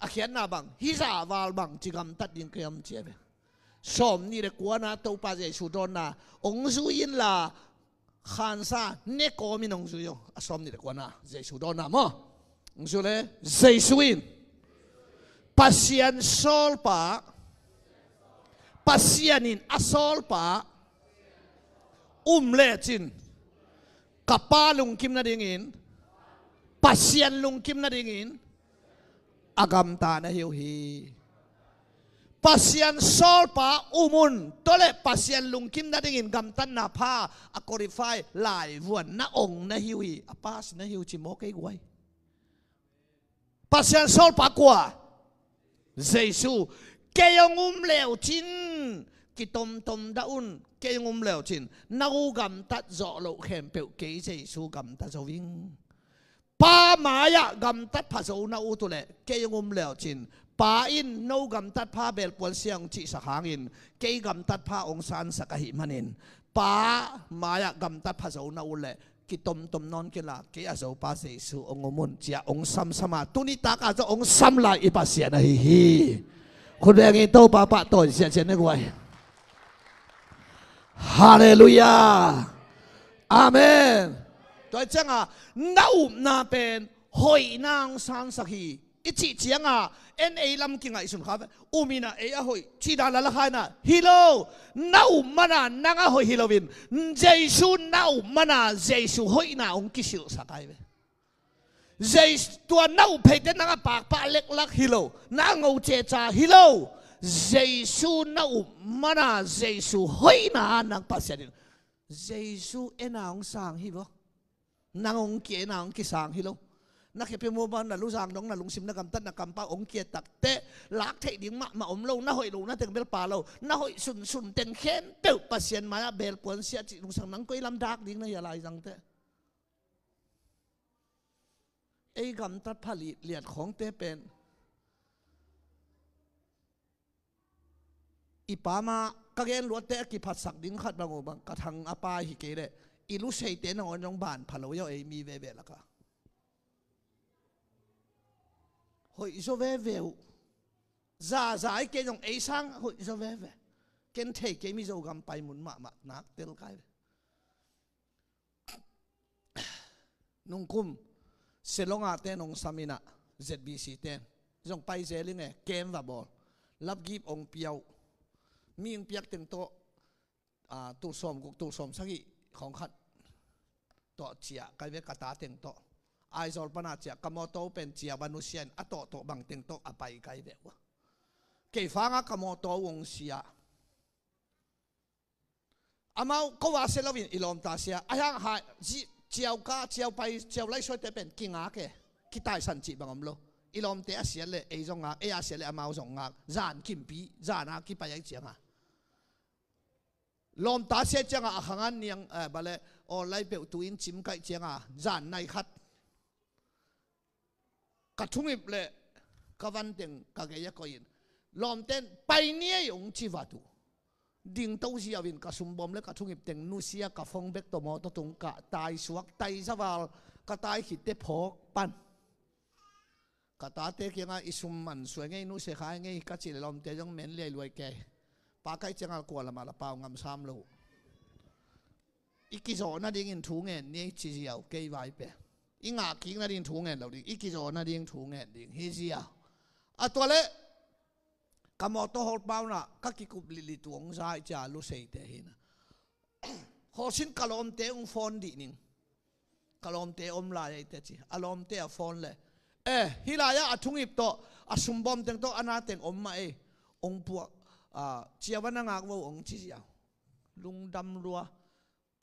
a khiatna bang, hih zah val bangci gamtat ding ka hi hiam ci a ve. Sawm nih le kuana Topa Jesu dawnna, hong zui inla, khansa ne kawmin hong zui uh. A sawm nih le kuana Jesu dawnna maw? Hong zui le, Jesu in Pasian sawlpa, Pasian in a sawlpa um lecin, ka Pa lungkim nadingin, Pasian lungkim nadingin a gamta na hi uh hi. Pasian sawlpa um un, tua le Pasian lungkim nadingin gamtatna pha a qualify laivuan na ong na hi uh hi. A pass na hi uh ci maw kei guai? Pasian sawlpa kua? Jesu. Kei hong um leucin, kitomtom dah un. Kei hong um leucin, na uh gamtat zawh loh khempeuh kei Jesu gamta zo ing. Pa mai-ah gamtat pha zo na uh tu leh kei hong um leucin, Pa in no gamtat pha belpuan sia hong cihsak hangin kei gamtat pha hong sansak ahih manin, Pa mai-ah gamtat pha zo na uh leh kitomtom nawn kei la, kei a zopa Jesu hong um un, ci-a hong samsam a, tuni taka zong hong sam lai i Pasian ahi hi. Khut beng in Topa pahtawi siahsiah ne guai. Halleluiah. Amen. Tua hi cianga na upna pen hoihna hong sansak hi. I cih cianga en ei lam kingaihsun kha ve. Um ina ei a hoih cih dan la la kha ina, hi lo. Na up mana nang a hoih hi loin, Jesu na up mana Jesu hoihna hong kisilhsak ai ve. Jesu, tua na up pheite nang a pakpah leklak hi lo, na a ngo ceca hi lo. Jesu na up mana Jesu hoihna nang Pasian in, Jesu ena hong sang hi vo. Nang hong ki-ena hong kisang hi lo. Na khepi mu bang na luzang dong na lungsim na gamtat na kampau hong ki-et takteh lak theih ding mahmah om lo, na hoih lo na teng bel pha lo, na hoih sunsun teng khempeuh Pasian mai-ah belpuan sia cih lungsang nang koi lam dak ding na hi a laizang teh. Ei gamtat pha li-, liat khawngte pen i pama ka gen luatte a kiphatsak ding khat bang uh bang ka thang a pai hi kei leh i luseite nangawn zong ban pha lo hi aw ei mi veve laka. Hoih zaw veve uh. Zaza i kei zong ei sang hoih zaw veve. Ken thei kei, mi Zogam pai mun mahmah nak tel kai ve. Nungkum Selonga ten hong sam inah Z B C ten zong pai zel ing e, kem va bawl, lapgip hong pia uh. Mi hong piak teng tawh, ah, tul sawm guk tul sawm sagih khawng khat tawh ciah kai ve, ka ta teng tawh. Aizawl pana ciah, ka mawtaw pen ciah va nusia in a tawhtawh bang teng tawh a pai kai ve uh a. Kei fanga ka mawtaw hong sia. Amau ko a sia loin i lawmta sia. A hiang hai, zi-, ciau ka, ciau pai, ciau laisuaite pen kingak e. Kitaisan cih bang om lo. I lawmte a siat leh ei zong ngak, ei a siat leh amau zong ngak. Zan kimpi, zan a kipai ai cianga. Lawmta sia cianga a khangan niang, eh, bale, aw lai peuh tu in cim kaih cianga. Zan nai khat. Ka thungip le ka van teng ka gei a koihin, lawmten pai ni ei hong ci vat uh. Dingto ziau in ka sumbawm le ka thungip teng nusia, ka phone bag tawh mawtaw tung kah, tai suak, tai zaval, ka tai khitte phawk pan. Ka tate kiangah i sum man suai ngei, nusia khai ngei ka cih le lawmte zong men liailuai kei. Pa kai ciangah kua lamah la pau ngam sam lo uh. I kizawh nadingin thu ngen ni ei ci ziau kei vai pe. I ngah kik nading thu ngen lo ding, i kizawh nading thu ngen ding hi ziau. A tua leh ka mawtaw hawlpauna ka kikup lili tuang zai cia luseite hina. Hawsin ka lawmte hong phone dih ning. Ka lawmte om lai ei te ci. A lawmte a phone leh, eh, hih lai-ah a thungip tawh a sumbawm teng tawh a na teng om mah ei. Hong puak, ah, ciau a na ngak vo hong ci ziau. Lungdam lua.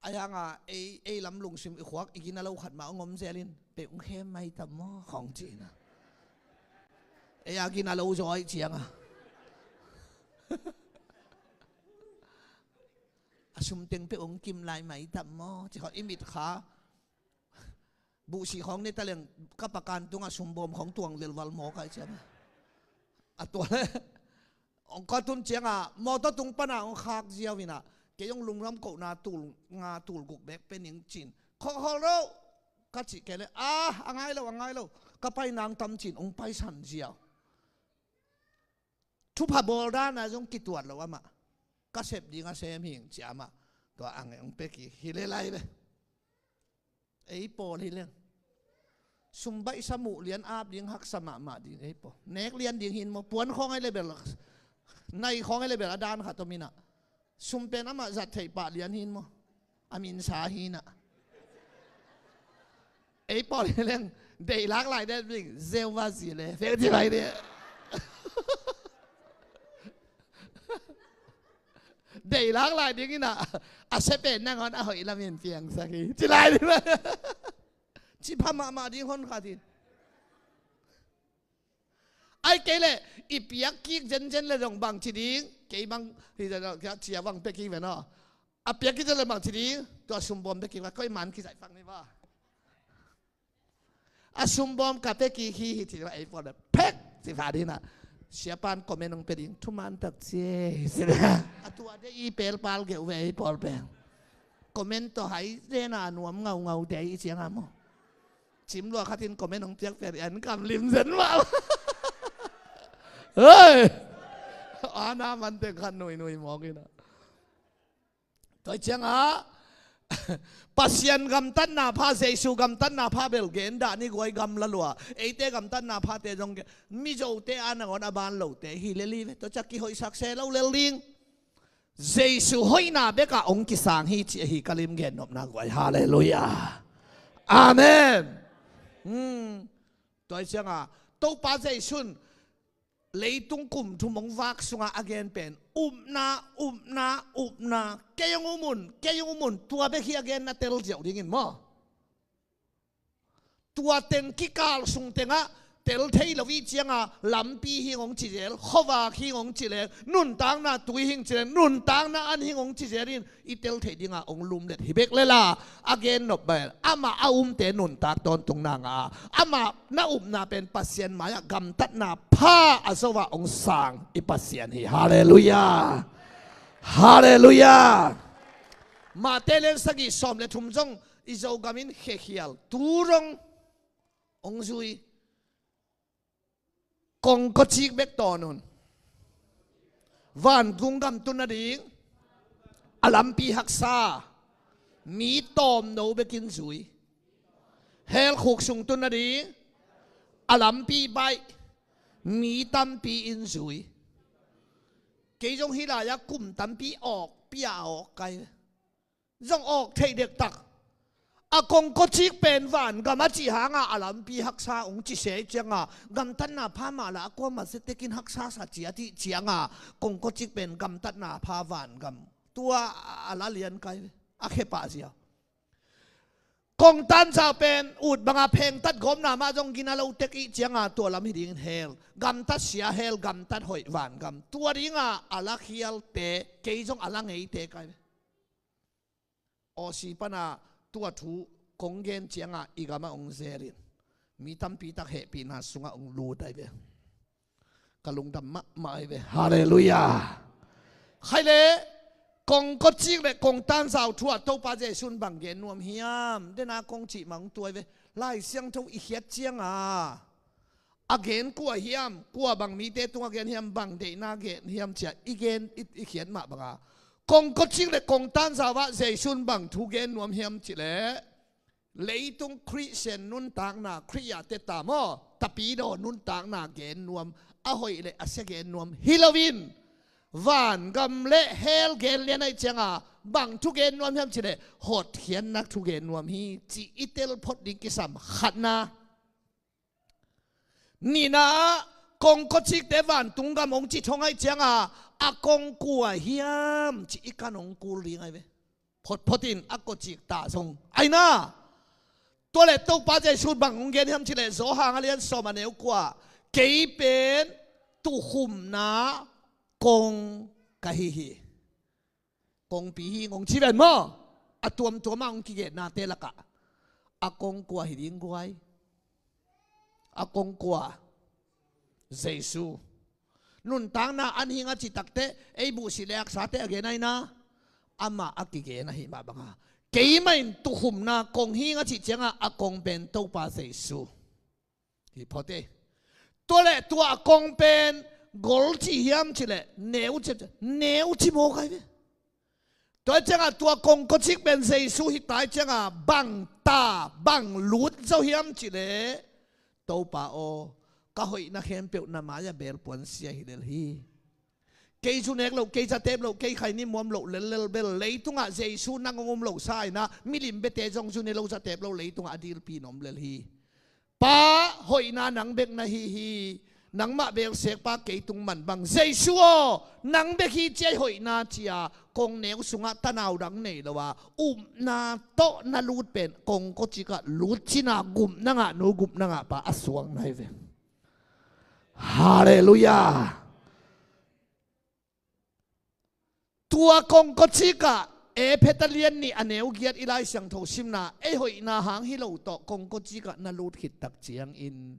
A hianga ei, ei lam lungsim i khuak i gina lo khat mah hong om zel in, peuh hong khem mai tam maw hong ci ina. Ei a gina lo zaw aih cianga. A sum teng peuh hong kim lai mai tam maw ci khawh i mit kha. Buhsih khawng ne ta leng ka pakan tungah sumbawm khawng tuang lelval mawk ai ciam. A tua le. Hong ka tun ciangah mawtaw tung pana hong khak ziau inah kei hong lungram kohna tul nga tul guk bek pe ning cin. Khawkhawl lo ka cih kei le, ah, a ngai lo, a ngai lo. Ka pai nang tam cin hong paisan ziau. Thupha bawl dana zong kituat lo amah. Ka sep ding a sem hing ci amah. Tua ang hong pe kik hi le lai ve. Ei pawl hi leng. Sum baihsa muh lian ap ding haksa mahmah ding ei pawl. Nek lian ding hin maw. Puan khawng ei le bel. Nai khawng ei le bel a dan khat om inah. Sum pen amah zat theih pah lian hin maw. A minsa hinah. Ei pawl hi leng. Deih lak lai den bing. Zeu va zi le. Fek ci lai de. Deih lak lai ding inah a sia pen nangawn a hoih lamin piangsak hi ci lai ding. Ci pha mahmah ding hon khat hi. Ai kei le i piak kik zenzen le zong bang ci ding kei bang hi cia bang pia kik ve no. A piak kik zen le bang ci ding tua sumbawm pia kik va koi man kizaih fak ni va. A sumbawm ka pia kik hi hi ci va ei pawl le phek ci pha ding inah. Siapan comment hong pia ding thuman tak cie hi ci. A tua de i pelpal geuh ve ei pawl pen. Comment tawh hai zena a nuam ngaungau te i cianga maw. Cim lua khatin comment hong piak pia ding an kam lim zen mah. Hei. Ana man teng khat nuinui mawk inah. Tua ciangah Pasian gamtatna pha, Jesu gamtatna pha bel gen dah ni guai gamla lua. Eite gamtatna phate zong gen. Mizote a nangawn a ban lote hi lel hi ve. Tua ciah kihoihsak se lo lel ding. Jesu hoihna bekah hong kisang hi ci ahi ka lim gen nopna guai. Halleluiah. Amen. Hmm. Tua ciangah Topa Jesu'n leitung kum thum hong vak sungah a gen pen upna, upna, upna. Kei hong um un, kei hong um un, tua bek hi a gen na tel ziau dingin maw. Tua teng kikal sung tengah tel thei lo i cianga lampi hing hong ci zel, khuavak hing hong ci leng, nuntakna tui hing ci leng, nuntakna an hing hong ci zel in i tel theih dinga hong lumlet hi bek lela a gen nop bel amah a umte nuntak tawntung nanga amah na upna pen Pasian mai-ah gamtatna pha a zo ah hong sang i Pasian hi. Halleluiah. Halleluiah. Mate lian sagih sawm le thum zong i Zogam in khekhial tu rong hong zui. Kongkawcik bek tawn un. Vantung gam tun nading a lampi haksa. Mi tawmno bekin zui. Helkhuk sung tun nading a lampi baih. Mi tampi in zui. Kei zong hih lai-ah kum tampi awk pia awk kai. Zong awk theih dektak. A kongkawcik pen vangam a cih hanga a lampi haksa hong ci se cianga gamtatna pha mah la a kuamah se tekin haksa sa cia tih cianga kongkawcik pen gamtatna pha vangam tua a la lian kai ve. A khe pah zia. Kongtan zau pen ut banga phengtat gawmna mah zong gina lo tek ih cianga tua lam hi dingin hel. Gamtat sia hel, gamtat hoih vangam. Tua dinga a la khialte kei zong a la ngeite kai ve. Awsi pana tua thu kong gen cianga i gamah hong zelin mi tampi tak hehpihna sungah hong lut ai ve. Ka lungdam mahmah ai ve. Halleluiah. Khai le kongkawcik le kongtan zau thu ah Topa Jesu'n bang gen nuam hiam? Dena kong cih mah hong tuai ve. Lai Siangtho i khiat cianga a gen kua hiam, kua bang mite tungah gen hiam, bang deihna gen hiam cia i gen i, i khiat mah banga kongkawcik le kongtan zau ah Jesu'n bang thu gen nuam hiam cileh leitung Khristian nuntakna, Khrih ah teta maw, tapidaw nuntakna gen nuam, a hoih le a sia gen nuam hi loin vangam le hell gen lian aih cianga bang thu gen nuam hiam cileh hotkhiatna thu gen nuam hi ci i tel phot ding kisam khatna. Nihna ah kongkawcikte vantung gam hong ci thong aih cianga a kong kua hiam ci i kan hong kul ding aih ve. Photphot in a kawcik ta zong aina. Tua le Topa Jesu bang hong gen hiam cileh Johan a lian sawm a neu kua, kei pen tukhumna kong ka hi hi. Kongpi hi ngong ci ven maw? A tuamtuama hong kigetnate lakah A kong kua hi ding guai? A kong kua? Jesu. Nuntakna an hing a cih takteh ei buhsi le aksate a gen ahi na, amah a kigen ahi mah banga, keimah in tukhumna kong hing a cih cianga a kong pen Topa Jesu hi phot e. Tua leh tua a kong pen gol ci hiam cih leh neu ci, neu ci mawk ahi ve. Tua cianga tua kongkocik pen Jesu hi tai cianga bang ta, bang lut zo hiam cih leh, Topa aw, ka hoihna khempeuh na mai-ah belpuan sia hi lel hi. Kei zu nek loh, kei zatep loh, kei khaini muam loh lellel bel leitungah Jesu nang hong um loh sa-in ah milim biate zong zu ne lo zatep lo leitungah a dilpi in om lel hi. Pa, hoihna nang bek na hi hi. Nangmah belsek pa kei tung man bang Jesu aw, nang bek hi ci-a i hoihna ci-a kong neu sungah tanau dang nei lo a upna tawh na lut pen kongkocikah lut cina gupna ngah nu gupna ngah pa a suang na hi ve. Halleluiah. Tua kongkocikah Efesa lian nih a neu giat i Lai Siangtho simna ei hoihna hang hi lo tawh kongkocikah na lut khit tak ciangin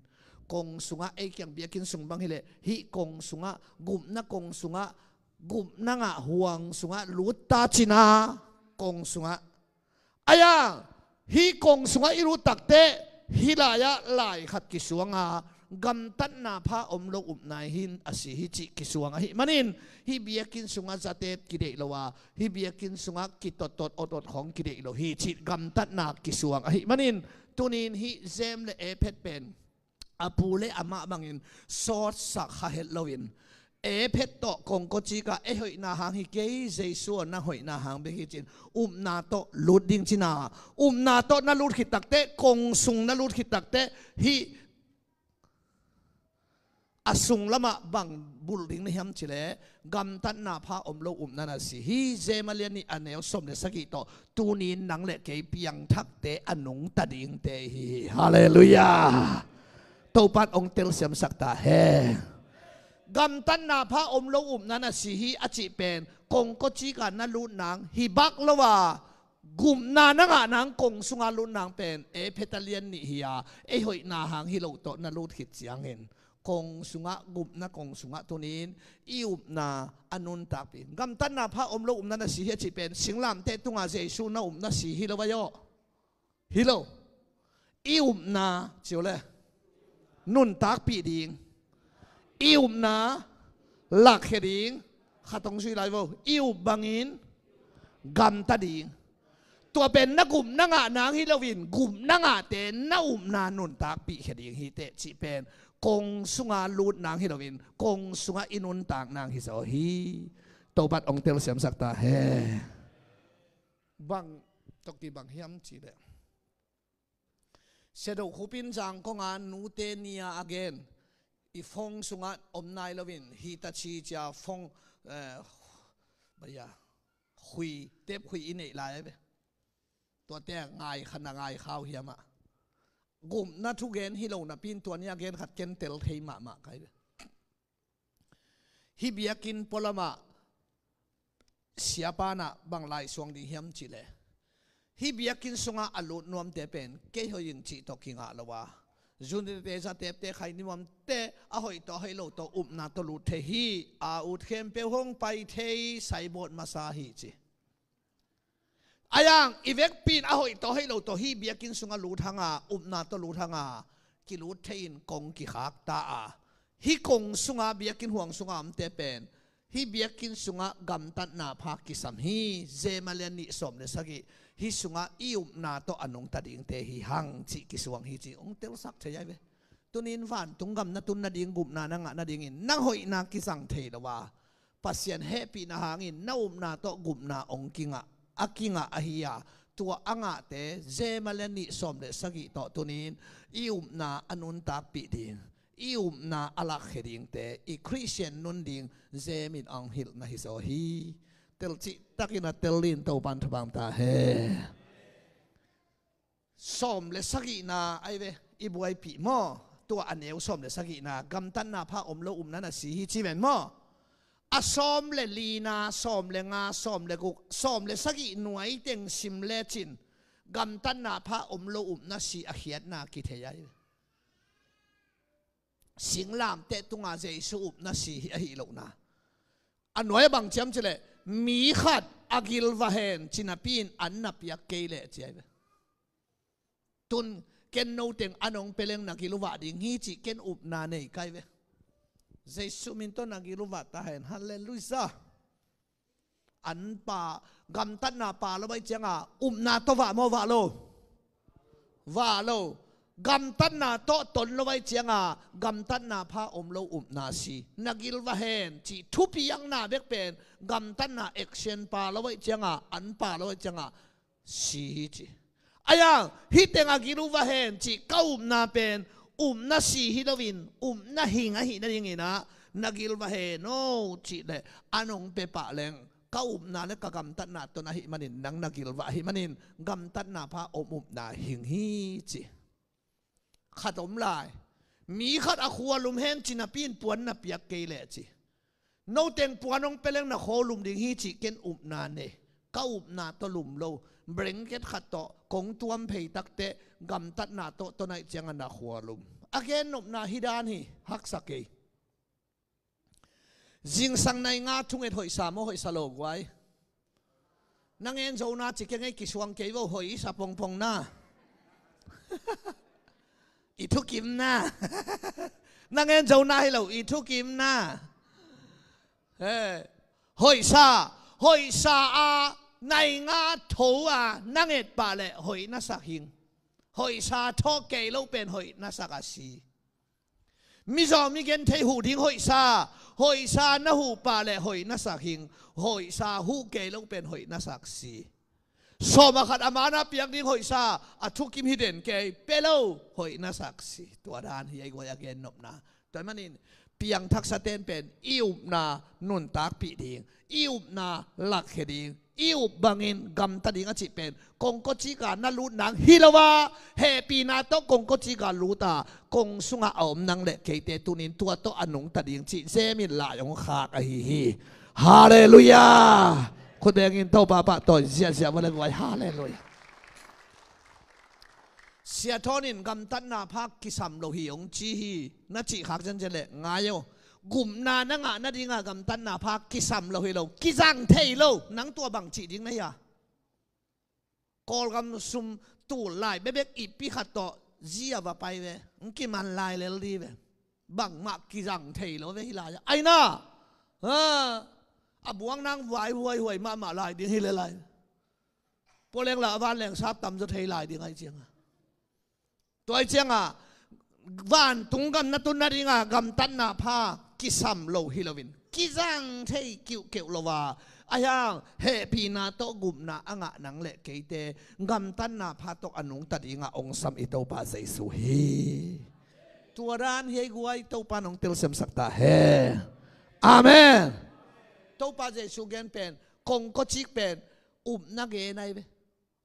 kong sungah ei kiang biakinn sung bang hileh hih kong sungah gupna kong sungah gupna ngah huang sungah lut ta cina kong sungah Aya, hih kong sungah i lut takteh hih lai-ah lai khat kisuang a gamtatna pha om lo upna hi a si hi cih kisuang ahih manin hih biakinn sungah zatep kideih lo a hih biakinn sungah kitottot otot khong kideih lo hi cih gamtatna kisuang ahih manin tunin hih Jem le Efet pen a pu le amah bangin sawtsak kha het loin Efet tawh kongkocikah ei hoihna hang hi kei Jesu aw nang hoihna hang bek hi cin upna tawh lut ding cina upna tawh na lut khit takteh kong sung na lut khit takteh hih a sung lamah bang bulh ding na hiam cileh gamtatna pha om lo upna na si hi. Jem a lian nih a neu sawm le sagih tawh tunin nang le kei piangthakte a nungta dingte hi. Halleluiah. Topan ong telsiamsak ta he. Gamtatna pha om lo upna na si hi a cih pen kongkocika na lut nang hi bak lo a gupna na ngah nang kong sunga lut nang pen Efesa lian nih hi a ei hoihna hang hi lo tawh na lut khit ciangin kong sungah gupna kong sungah tunin i upna a nuntakpi gamtatna pha om lo upna na si hi a cih pen singlamteh tunga Jesu na upna si hi lo vai aw. Hi lo. I upna ciu le nuntakpih ding i upna lakkhia ding khatong sui lai vo i up bangin gamta ding. Tua pen na gupna ngah nang hi loin gupna ngahte na upna nuntakpih khia ding hi teh cih pen kong sunga lut nang hi loin kong sunga i nuntak nang hi zaw hi. Topat ong telsiamsak ta he. Bang toki bang hiam cih leh Sedo khupin zangkonga nute nia a gen i fong sungah om nai loin hita chi cia fong eh, baya hui tep hui i neih lai a ve. Tuate a ngai khan a ngai khau hiamah gupna thugen hi lo napin tua nia gen khat ken tel thei mahmah kai ve. Hih biakinn pualamah siapanah bang laisuang ding hiam cihleh hih biakinn sungah a lut nuamte pen kei hoih in cih tawh kingah lo a zunite zatepte khainimuamte a hoih tawh a hoih lo tawh upna tawh lut thei hi. A ut khempeuh hong pai thei saibawt masa hi ci. Ayang i vekpi in a hoih tawh hoih lo tawh hih biakinn sungah lut hanga upna tawh lut hanga kilut thei in kong kikhak ta a hih kong sunga biakinn huang sunga omte pen hih biakinn sungah gamtatna pha kisam hi. Jem a lian nih sawm le sagih hih sungah i upna tawh a nungta dingte hi hang cih kisuang hi ci ong telsak thei ai ve. Tunin vantung gam na tun nading gupna na ngah nadingin nang hoihna kizang thei lo a Pasian hehpihna hangin na upna tawh gupna ong kingah a kingah ahi a tua a ngahte jem a lian nih sawm le sagih tawh tunin i upna a nuntakpih ding i upna a lakkhia dingte i Khristian nun ding jem in ong hilh na hi zaw hi. Telcih takin a tel in Topan thupha ta he. Sawm le sagihna ai ve i buaipih maw? Tua a neu sawm le sagihna gamtatna pha om lo upna na si hi ci ven maw? A sawm le lina sawm le nga sawm le guk sawm le sagih nuai teng sim lecin Gamtatna pha om lo upna si a khiatna kithei ahi. Singlamteh tunga Jesu upna si hi ahi lohna. A nuai a bang ciam cileh, mi khat a gilvah hen ci napi in an na piak kei leh ci ahi ve. Tun ken noteng an hong peleng na gilvah ding hi cih ken upna nei kai ve. Jesu min tawh na gilvah ta hen. Halleluiah. An pha, gamtatna pha lo vai cianga upna tawh vah maw, vah lo? Vah lo. Gamtatna tawh ton lo vai cianga gamtatna pha om lo upna si. Na gilvah hen cih thupiakna bek pen gamtatna action pha lo vai cianga, an pha lo vai cianga si hi ci. Ayang, hih teng a gilvah hen cih ka upna pen upna si hi loin upna hing ahi nadingin ah, na gilvah hen aw cih leh an hong pia pah leng ka upna le ka gamtatna tawh na hih manin, nang na gilvah ahi manin gamtatna pha om upna hing hi ci. Khat om lai. Mi khat a khua lum hen ci napi in puan na piak kei leh ci. Noteng puan hong peleng na khua lum ding hi cih ken upna nei. Ka upna tawh lum lo. Blanket khat tawh kong tuam phei takteh gamtatna tawh ton ahih cianga na khua lum. A gen nopna hi dan hi, haksa kei. Zingsang nai nga thunget hoihsa maw, hoihsa lo guai? Na ngen zona ci kei ngei, kisuang kei vo, hoih i sa pongpong na. I thukim na. Na ngen zona hi lo, i thukim na. He. Hoihsa, hoihsa a nai nga tho a na nget pah leh hoih na sak hing. Hoihsa tho kei lo pen hoih na sak a si. Mizaw mi genthei huh ding hoihsa, hoihsa na huh pah leh hoih na sak hing, hoihsa huh kei lo pen hoih na sak si. Sawm a khat a mana piak ding hoihsa, a thukim hi den kei, pia lo, hoih na sak si. Tua dan hi ei guai a gen nopna. Tua manin, piangthaksa ten pen, i upna nuntakpih ding, i upna lakkhia ding, i up bangin gamta ding a cih pen kongkocika na lut nang hi lo a, hehpihna tawh kongkocika lut a, kong sungah a om nang le keite tunin tua tawh a nungta ding cih zemin lai hong khak ahi hi. Halleluiah. Khut bengin Topa pahtawi ziahziah vua le guai. Halleluiah. Sia Thawn in gamtatna pha kisam lo hi hong ci hi. Na cih khak zenzen le ngai aw. Gupna na ngah nadinga gamtatna pha kisam lo hi lo, kizang thei lo. Nang tua bang cih ding na hi a? Kawlgam sum tul lai bekbek ippi khat tawh zi a va pai ve. Hong kiman lai lel di ve. Bangmah kizang thei lo ve hi lai a. Aina. Ha. A buang nang vai huaihuai mahmah lai ding hi le lai. Pualeng la a vanleng sap tamzaw thei lai ding ahi cianga. Tua ahi cianga, vantung gam na tun nadinga gamtatna pha kisam lo hi loin, kizang thei kiuhkeuh lo a, ahi hang hehpihna tawh gupna a ngah nang le keite gamtatna pha tawh a nungta dinga hong sam i Topa Jesu hi. Tua dan hi ei guai, Topa nong telsiamsak ta hen. Amen. Topa Jesu gen pen, kongkocik pen upna gen ahi ve.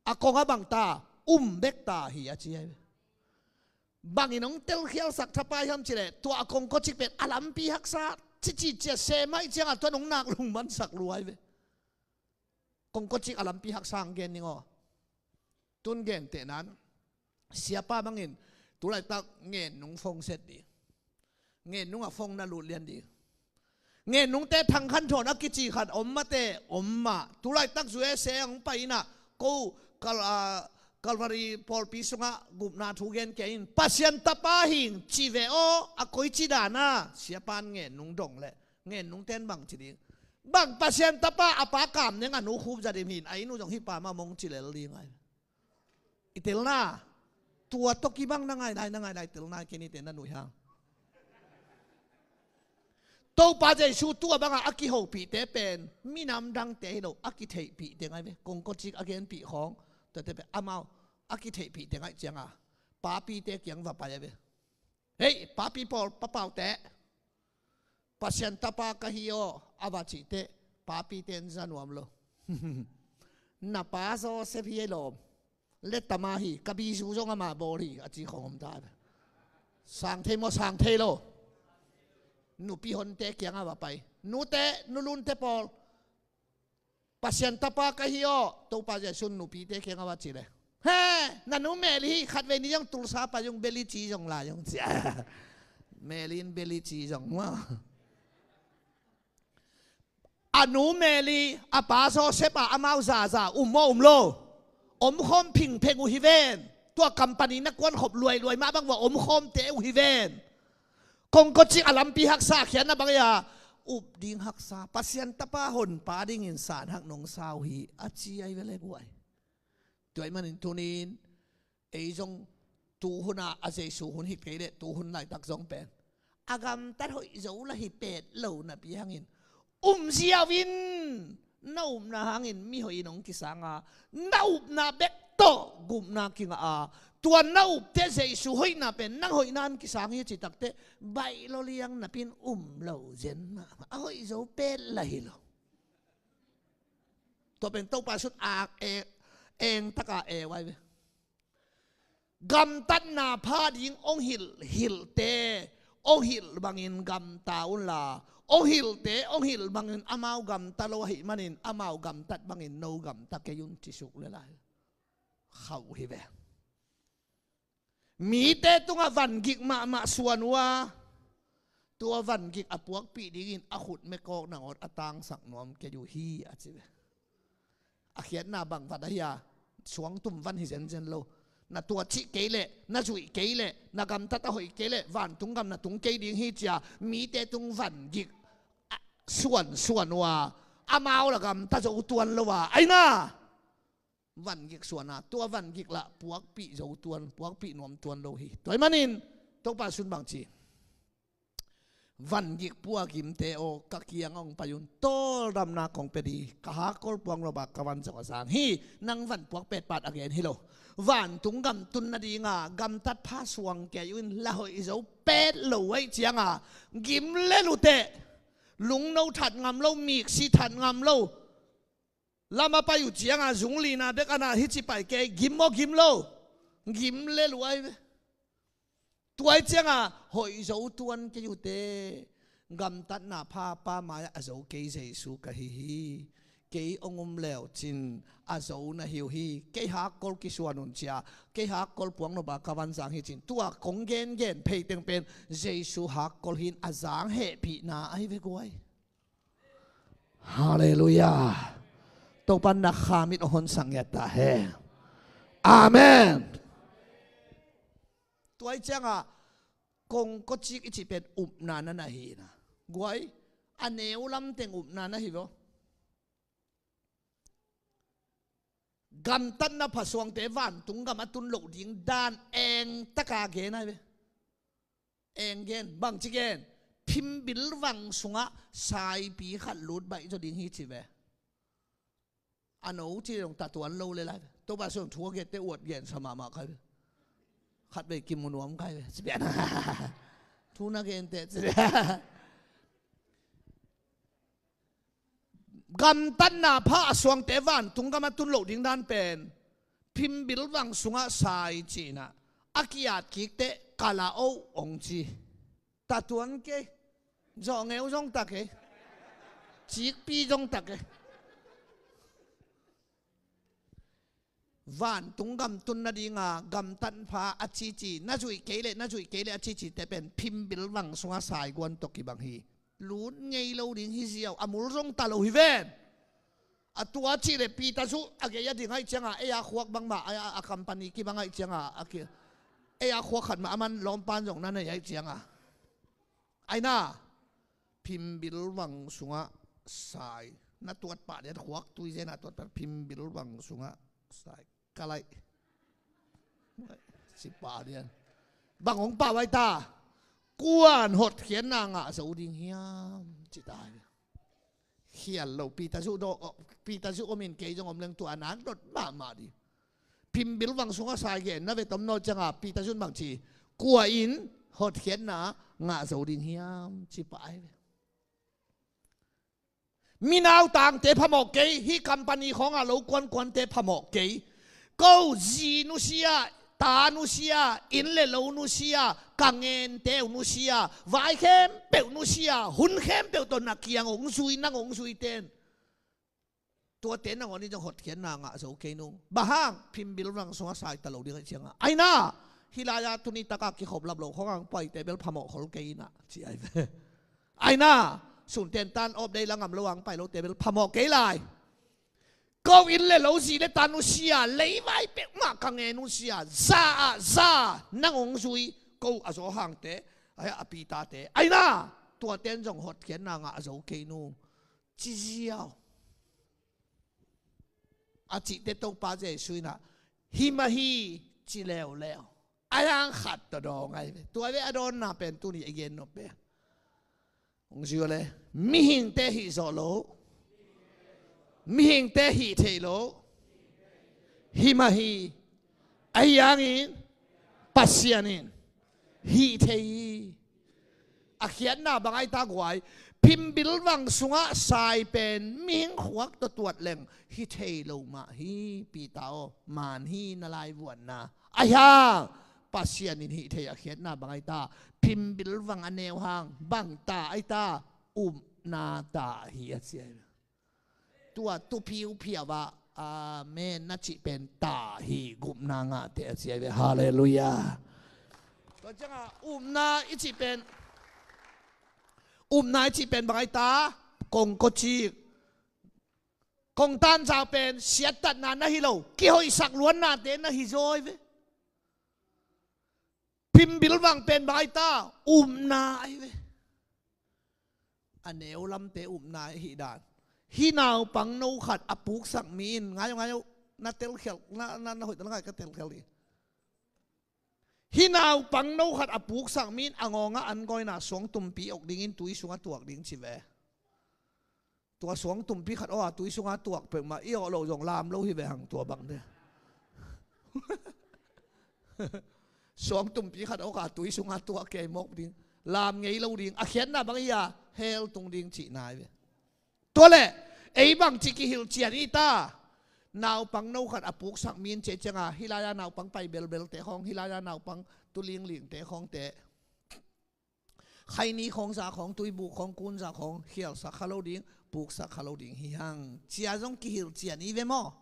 A kong a bang ta, um bek ta hi a ci ahi ve. Bangin hong telkhialsak thapai hiam cileh, tua a kongkocik pen a lampi haksa, cici cia sem ahih cianga tua nong nak lungmansak lua ahi ve. Kongkocik a lampi haksa hong gen ning aw. Tun gentehnan, siapa bangin tulaitak ngennung phone set ding. Ngennung a phone na lut lian ding. Ngennungte thangkhan thawn a kici khat om mate, om mah. Tulaitak U S A hong pai inah, ko Kal-, ah, Calvary pawlpi sungah gupna thu gen kei in, Pasian tapa hing ci ve aw, a koici dana, siapan ngennung dong leh. Ngennungten bang ci ding. Bang Pasian tapa a pa kam neng a nu khup zadim hin, a inn uh zong hih pa mah mong ci lel ding ai. I telna. Tua tawh kibang na ngai lai, na ngai lai telna, kei nite na nuih hang. Topa Jesu tua banga a kihopihte pen minam dangte hi lo, a kitheihpihte ngai ve. Kongkocik a genpih khawng tuate pen amau a kitheihpihte ngaih cianga papite kiang va pai a ve. Hei, papi pawl, papaute. Pasian tapa ka hi aw, a va cihte, papite in za nuam lo. Na pa Joseph hi ei lawm. Letama hi, ka bizu zong ama bawl hi, a ci khong om ta. Sang thei maw, sang thei lo. Nupi honte kiangah va pai. Nute, nulunte pawl. Pasian tapa ka hi aw, Topa Jesu in nupite kiangah va ci leh. He, na nu Meli hi, khatvei ni zong Tulsa pai zong beli ci zong lai zong ci a. Meli in beli ci zong maw. A nu Meli, a pa Joseph a amau zaza um maw um lo. Omkhawm phingpheng uh hi ven. Tua company na kuan khop luailuai mah bang va omkhawmte uh hi ven. Kongkocik a lampi haksa khiatna bang a, up ding haksa, Pasian tapa honpa dingin san hak nong sa uh hi, a ci ai ve le guai. Tua ahih manin tunin ei zong tuhun a, a Jesu hun hi kei leh tuhun laitak zong pen a gamtat hoih zo la hi pet lo napi hangin um ziau in. Na upna hangin mi hoih in hong kisang a, na upna bek tawh gupna kingah a, tua na upte Jesu hoihna pen nang hoihna in kisang hi ci takteh baih lo liang napi in um lo zen mahmah, a hoih zo pet la hi lo. Tua pen Topa sut a e, eng taka e vai ve. Gamtatna pha ding hong hilh hilhte hong hilh bangin gamta unla, hong hilhte hong hilh bangin amau gamta lo ahih manin amau gamtat bangin no gamta kei un ci suk le lai. Khauh hi ve. Mite tungah vangik mahmah suan uh a, tua vangik a puakpih dingin a khut mekawk nangawn a tangsak nuam kei uh hi a ci ve. A khiatna bang vat ahi a, suangtum van hi zenzen lo. Na tuat cih kei leh, na zuih kei leh, na gamtat a hoih kei leh vantung gam na tung kei ding hi cia mite tung vangik a suansuan uh a, amau la gamta zo tuan lo a, aina vangik suan a, tua vangik lah puakpih zo tuan, puakpih nuam tuan lo hi. Tua ahih manin Topa sut bang ci, vangik pua gimte aw, ka kiang hong pai un, tawldamna kong pia ding, ka hakkol puak nop a ka van zong a zang hi. Nang van puak petpat a gen hi lo. Vantung gam tun nadinga gamtat pha suang kei un, la hoih zo pet lo ahih cianga gim lel uh teh, lungno that ngam lo, miksi that ngam lo, lam a pai uh cianga zung lina bek a na hi ci pai kei, gim maw gim lo? Gim lel uh ai ve. Tua ahih cianga hoih zo tuan kei uh teh, gamtatna pha Pa mai-ah a zo kei Jesu ka hi hi. Kei hong um leu cin a zo na hi uh hi. Kei hakkol kisuan un cia, kei hakkol puak nop a ka van zang hi cin, tua kong gengen phei teng pen Jesu hakkol hi in a zang hehpihna ai ve guai. Halleluiah. Topa'n na kha mit hong honsak ngiat ta hen. Amen. Tua ahih cianga kongkocik i cih pen upna na na hi na. Guai, a neu lam teng upna na hi vaw. Gamtatna pha suangte vantung gam a tun loh ding dan eng taka gen ai ve. Eng gen, bangci gen? Phimbil vang sungah saipi khat lut baih zaw ding hi ci ve. A no ci dong ta tuan lo le lai ve. Topa sung thu a gette uat gensa mahmah kai ve. Khatvei kimu nuam kai ve. Ci pian. Thu na gente ci pian. Gamtatna pha a suangte vantung gam a tun loh ding dan pen phimbil vang sungah sai cihna a kiat kik teh ka la oh hong ci. Ta tuan kei. Zawhngeu zong ta kei. Cikpi zong ta kei. Vantung gam tun nadinga gamtat pha a cici, na zuih kei leh, na zuih kei leh a cici te pen phimbil vang sungah saiguan tawh kibang hi. Lut ngei lo ding hi ziau, a mul zong ta lo hi ven. A tua cih leh Peter zuh a gei a ding ahih cianga ei a khuak bangmah, a, a, a company kibang ahih cianga, a ki, ei a khuak khat mah a man lawmpan zong na nei ahih cianga. Aina, phimbil vang sungah sai. Na tuat pah dian khuak tui zen a tuat pah phimbil vang sungah sai. Ka laih. Ci pah dian. Bang hong pah vai ta. Kuan hotkhiatna ngah zo ding hiam? Ci ta. Khial lo, Peter zuh do, Peter zuh om in kei zong om leng tua a nak dot mahmah ding. Phimbil vang sungah sai gen na ve tom nawl cianga Peter zuh in bang ci, kua in hotkhiatna ngah zo ding hiam? Ci pah ai ve. Mi nautangte phamawh kei, hih company khawnga lo kuankuante phamawh kei. Ko zi nusia, ta nusia, inn le lo nusia, ka ngente uh nusia, vai khempeuh nusia, hun khempeuh tawh na kiang hong zui, nang hong zui ten. Tuate nangawn in zong hotkhiatna ngah zo kei nung. Bang hang, phimbil vang sungah sai ta lo ding ahih ciangah. Aina, hih lai-ah tuni takah kikhop lap lo khong ang paite bel phamawh khol kei inah ci ai ve. Aina, sunten tan awp dei la ngam lo ang pai lote bel phamawh kei lai. Ko inn le lo, zi le ta nusia, leivai peuhmah ka ngen nusia, za ah za, nang hong zui, ko a Zawhangte, a Peterte, aina, tuate in zong hotkhiatna ngah zo kei nung. Ci ziau. A cihte Topa Jesuh inah, hi mah hi, ci leuleu. A yang khat tawh dawng ai ve. Tua ve a dawnna pen tuni a gen nop ve. Hong zui le, mihingte hih zawh lo. Mihingte hih theih lo. Hi mah hi. Ahi hangin Pasian in hih thei hi. A khiatna bang ai ta guai, phimbil vang sungah sai pen mihing khuak tawh tuat leng hi thei lo mah hi, Peter aw, man hi na laivuanna. Ahi hang Pasian in hih thei a khiatna bang ai ta, phimbil vang a neu hang bang ta ai ta, upna ta hi a ci ai. Tua tu phiuphiau ah, amen na cih pen ta hi, gupna ngahte a ci ai ve. Halleluiah. Tua ciangah upna i cih pen, upna i cih pen bang ai ta, kongkocik, kongtanzau pen siattatna na hi lo, kihoihsak luannate na hi zaw ai ve. Phimbil vang pen bang ai ta, upna ai ve. A neu lamte upna ahih dan. Hih naupangno khat a puksak mi in, ngai aw, ngai aw, na telkhial, na, na, na hoih ta la ngai ka telkhial ding. Hih naupangno khat a puksak mi in a ngawngah an gawina suangtumpi ok dingin tui sungah tuak ding ci ve. Tua suangtumpi khat aw a tui sungah tuak peuhmah i awh loh zong lam lo hi ve hang tua bangte. Suangtumpi khat aw a tui sungah tuak kei mawk ding. Lam ngei lo ding. A khiatna bang hi a, hell tung ding cihna ai ve. Tua leh ei bangci kihilh cian i ta. Naupangno khat a puksak mi in cih ciangah hih lai-ah naupang pai belbelte khawng, hih lai-ah naupang tu linglingte khawngte, khaini khawng za khawng, tuibuk khawng, kun za khawng khialsak kha lo ding, puksak kha lo ding hi hang. Cia zong kihilh cian i ve maw?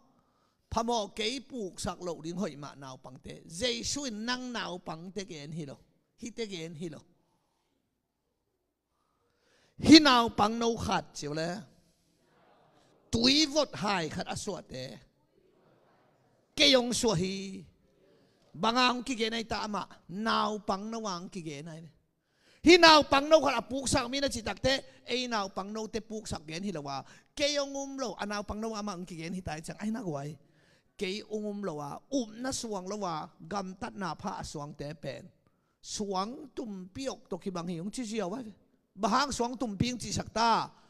Phamawh kei, puksak loh ding hoih mah naupangte. Jesuh in nang naupangte gen hi lo. Hihte gen hi lo. Hih naupangno khat ci uh le, tuivot hai khat a suahte kei hong suah hi. Bang a hong kigen ai ta amah? Naupangno a hong kigen ai ve. Hih naupangno khat a puksak mi na cih takteh ei naupangnote puksak gen hi lo a, kei hong um lo, a naupangno amah hong kigen hi ta hi ciang ai na guai. Kei hong um lo a, upna suang lo a, gamtatna pha a suangte pen suangtumpi ok tawh kibang hi hong ci ziau ai ve. Bang hang suangtumpi hong cihsak ta?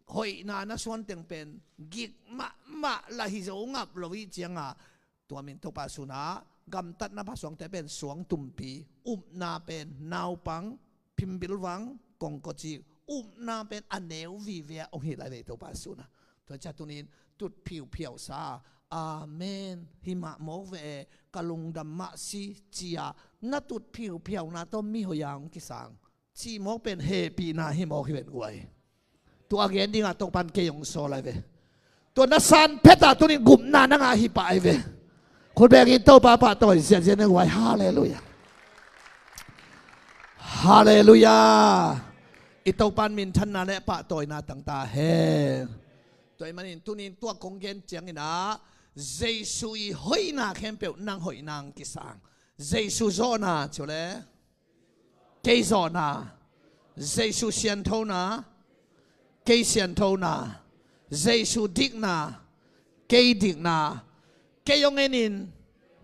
Hoihna na suan teng pen gik mahmah lah hi zo ngap lo i cianga, tua min Topa sunah gamtatna pha suangte pen suangtumpi, upna pen naupang, phimbilvang, kongkocik, upna pen a neu vive a hong hi lai ve Topa sunah. Tua cia tunin tut phiuphiau sa, amen, hi mah mawk ve e, ka lungdam mah si, cia na tut phiuphiauna tawh mi hoih a hong kisang cih mawk pen hehpihna hi mawk hi ven guai. Tua gen dingah Topan kei hong sawl ai ve. Tua na san phetah tunin gupna na ngah hi pah ai ve. Khut bengin Topa pahtawi ziahziah ne guai. Halleluiah. Halleluiah. I Topan minthanna le pahtawina tangta hen. Tua ahih manin tunin tua kong gen cianginah Jesu i hoihna khempeuh nang hoihna hong kisang. Jesu zawhna ci uh le, kei zawhna. Jesu sianthona, kei sianthona. Jesu dikna, kei dikna. Kei hong enin,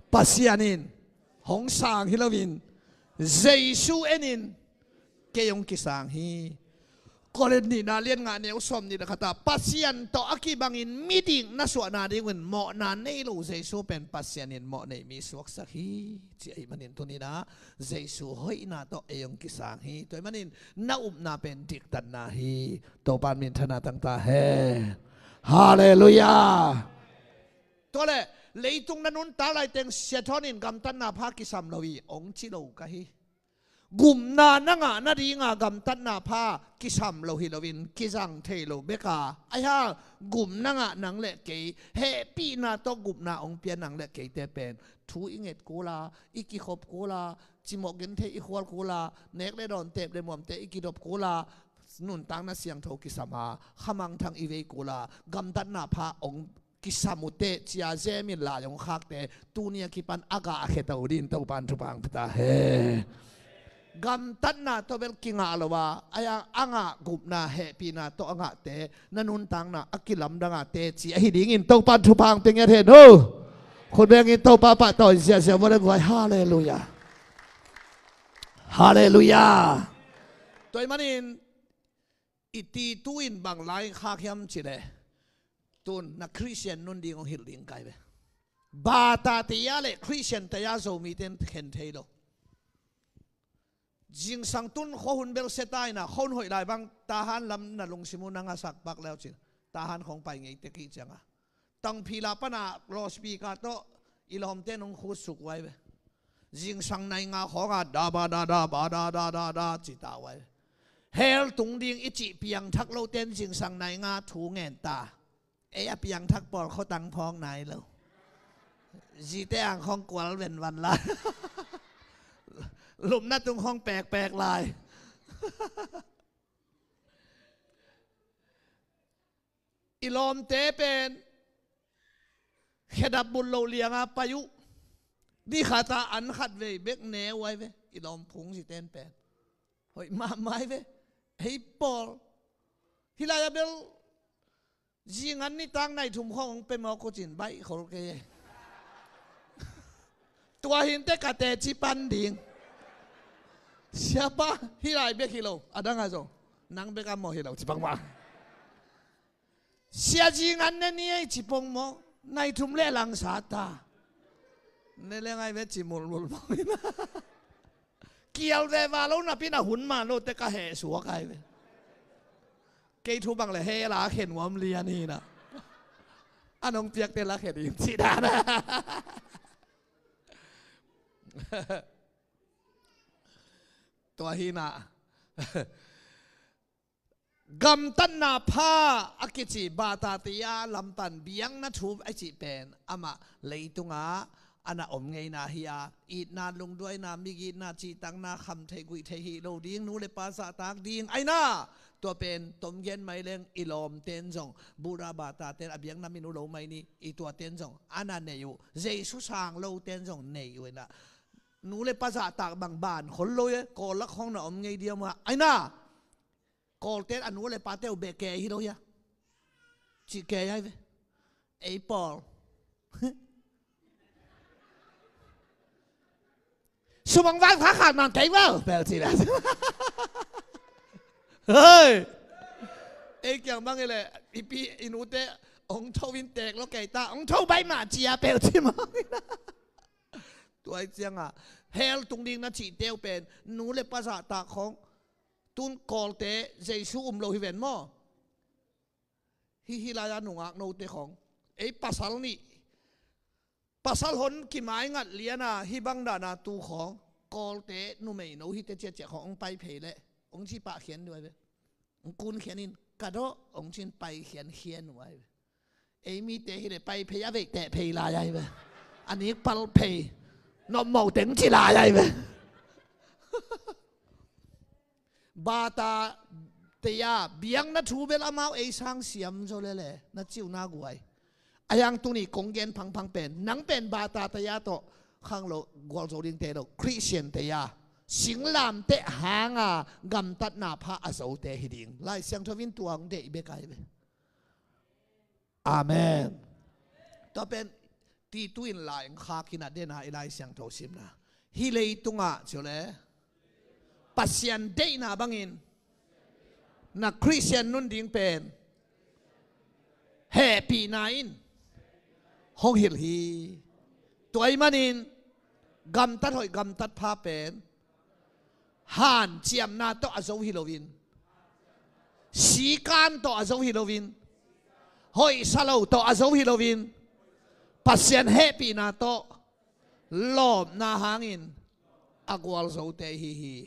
Pasian in hong sang hi loin, Jesu enin kei hong kisang hi. Korin nihna lian nga neu sawm nih le khatah Pasian tawh a kibangin midik na suahna dingun mawhna nei lo Jesu pen Pasian in mawh neih mi suaksak hi, ci ahih manin tuninah Jesu hoihna tawh ei hong kisang hi. Tua ahih manin na upna pen diktatna hi. Topan minthanna tangta hen. Halleluiah. Tua le, leitung na nuntak laiteng siathawnin gamtatna pha kisam lo hi hong ci lo ka hi. Gupna na ngah nadinga gamtatna pha kisam lo hi loin kizang thei lo bek a, ahi hang gupna ngah nang le kei, hehpihna tawh gupna hong pia nang le keite pen thu i nget kul a, i kikhop kul a, cimawh genthei i khual kul a, nek le dawn, tep le muamte i kidop kul a, nuntakna siangtho kisam a, khamangthang i vei kul a, gamtatna pha hong kisam uh teh, ci-a zemin lai hong khakte tuni a kipan a gah a kheto dingin Topan thupha hong pia ta hen. Gamtatna tawh bel kingah lo a, ahi hang a ngah gupna, hehpihna tawh a ngahte na nuntakna a kilamdang a teci ahi dingin Topan thupha hong pia ngiat hen. Ho! Khut bengin Topa pahtawi ziahziah vua le guai. Halleluiah. Halleluiah. Tua ahih manin i Titu in bang lai khak hiam cih leh, tun na Khristian nun ding hong hilh ding ka hi ve. Bata te-a le Khristian te-a Zomite in khen thei lo. Zingsang tun khuahun bel sia ta in a, khuahun hoih lai bang Tahan lam na lungsim uh na ngasak pak le uh cin, Tahan khawng pai ngei tek hi ciang a, Tangphila pan a loudspeaker tawh i lawmte in hong khutsuk uh ai ve. Zingsang nai nga khawng a da ba da da ba da da da da ci ta uh ai ve. Hell tung ding i cih piangthak lote in zingsang nai nga thu ngen ta. Ei a piangthak pawl khuatang phawk nai lo. Zite ang khawng kual venvan lai. Lupna tung khawng pekpek lai. I lawmte pen khedap bul loh liang a pai uh. Ni khat a an khat vei bek ne uh ai ve. I lawm phung zite in pen hoih mahmah ai ve. Hei pawl, hih lai a bel zingan nitak nai thum khawng hong pia mawk uh cin baih khol kei e. Tua hi inteh ka teci pan ding. Siapa, hih lai bek hi lo, a dang a zong nang bek a maw hi lo ci pang mah. Sia, zingan ne ni ei ci pong maw, nai thum le langsa ta. Ne le ngai ve ci mulmul pong in a. Kial ve va lo napi in a hun man lo teh ka heh suak ai ve. Kei thu bang le heh la khen nuam lian hi na. A nong piakte la khen in ci dan a. Tua hi na. Gamtatna pha a kici bata te-a lam pan biakna thu a cih pen amah leitungah a na om ngeina hi a, itna, lungduaina, migitna, cihtakna, khamtheih guihtheih hih lo ding, nu le pa zahtak ding ahi na. Tua pen tom gen mai leng i lawmte in zong, Buddha bata te in a biakna min uh lo mai ni, i tuate in zong a na nei uh, Jesu sang lote in zong nei uh ahi na. Nu le pa zahtak bang ban khol lo e, Kawl lak khawng na om ngei diam uh ahi na. Kawlte in a nu le pate uh beh kei hi lo hia? Cih kei ai ve. Ei pawl. Sumang vai kha khat man kei vo. Pel ci la. Hei. Ei kiang bang i le, i pi i nute ong tho in tek lo kei ta. Ong tho bai ma ci a pel ci mang. Tua i ciang a, hell tung ding na cih teu pen nu le pa zahtak khawng. Tun Kawlte Jesu um lo hi ven maw? Hih, hih lai-a nungak note khawng, ei pasal nih, pasal hon kimaingat lian a, hih bang dan a tu khawng, Kawlte numei no hi teh ciatciat khawng ong pai phei leh ong ci pah khian dih uh ai ve. Ong kun khian in, ka dawh ong ci in pai khian khian uh ai ve. Ei mite hi leh pai phei a, veih teh phei lai ai ve. A nik pal phei, nop mo teng ci lai ai ve. Bata te-a biakna thu bel amau ei sang siam zaw lele na ci uh na guai. A hiang tuni kong gen phangphang pen, nang pen bata te-a tawh khang lo, gualzo dingte lo, Khristian te-a singlamteh hanga gamtatna pha a zote hi ding. Lai Siangtho in tua hong deih bek ai ve. Amen. Tua pen Titu in lai khak in a, den a i Lai Siangtho simna, hih leitungah cih leh Pasian deihna bangin na Khristian nun ding pen hehpihna in hong hilh hi. Tua ahih manin gamtat hoih gamtat pha pen hanciamna tawh a zo hi loin, sikan tawh a zo hi loin, hoihsa lo tawh a zo hi loin, Pasian hehpihna tawh lawpna hangin a gualzote hi hi.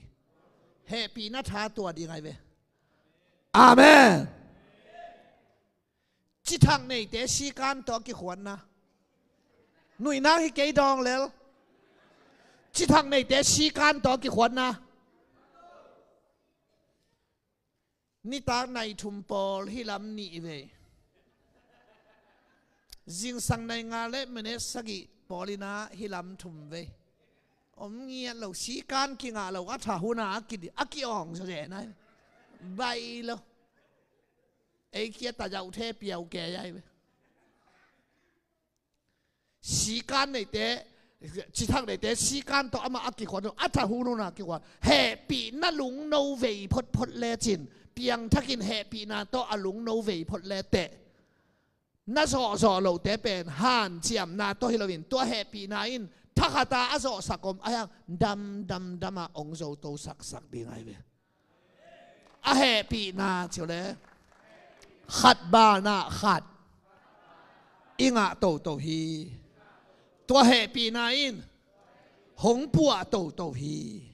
Hehpihna tha tua ding ahi ve. Amen. Cithak neite sikan tawh a kikhuatna. Nuihnak hi kei dawng lel. Cithak neite sikan tawh a kikhuatna. Nitak nai thum pawl hih lam nih vei. Zingsang nai nga le minute sagih pawl in ah hih lam thum vei. Om ngiat lo, sikan kingah lo, a tha hun ah a ki, a ki-awng zaw zen ahi. Baih lo. Ei kia ta zauh the piau kei ahi ve. Sikan neite, cithak neite sikan tawh amah a kikhuat, a tha hun hun ah a kikhuat. Hehpihna lungno vei photphot lecin, piangthakin hehpihna tawh a lungno vei phot le teh, na zawhzawh lohte pen hanciamna tawh hi loin, tua hehpihna in thakhat a a zawhsak om a hiang dam dam dam a hong zoto saksak ding ahi ve. A hehpihna ciu le khat banah khat i ngah toto hi. Tua hehpihna in hong puah toto hi.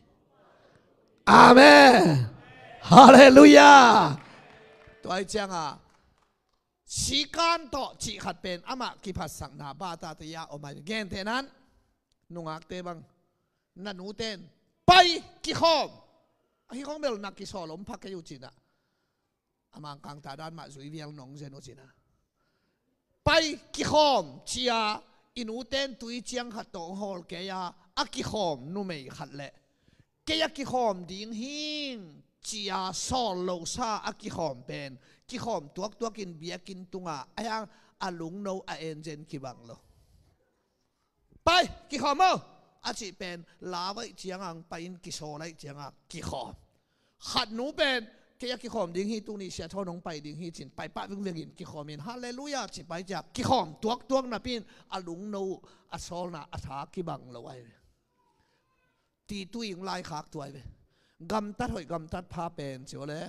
Amen. Halleluiah. Tua hi ciangah sikan tawh cih khat pen amah kiphatsakna bata te ia om ahi. Gentehnan nungakte bang, na nuten pai kikhawm. Ahi khong bel na kisawl om pha kei uh cinah, a mangkang ta dan mah zui vial nong zen uh cinah, pai kikhawm cia i nuten tui ciang khat tawh hong hawl kei a, a kikhawm numei khat le kei a kikhawm ding hing cia sawl losa a kikhawm pen, kikhawm tuaktuakin biakinn tungah a hiang a lungno a enzen kibang lo. Pai kikhawm aw a cih pen, lau aih ciangah pai in, kisawl aih ciangah kikhawm. Khat nu pen kei a kikhawm ding hi, tuni siathawn hong pai ding hi cin pai pah vingvengin kikhawmin halleluiah ci pai cia kikhawm tuaktuak napi in a lungno, a sawlna a tha kibang lo ahi ve. Titui hong laikhak tua ahi ve. Gamtat hoih gamtat pha pen ciu le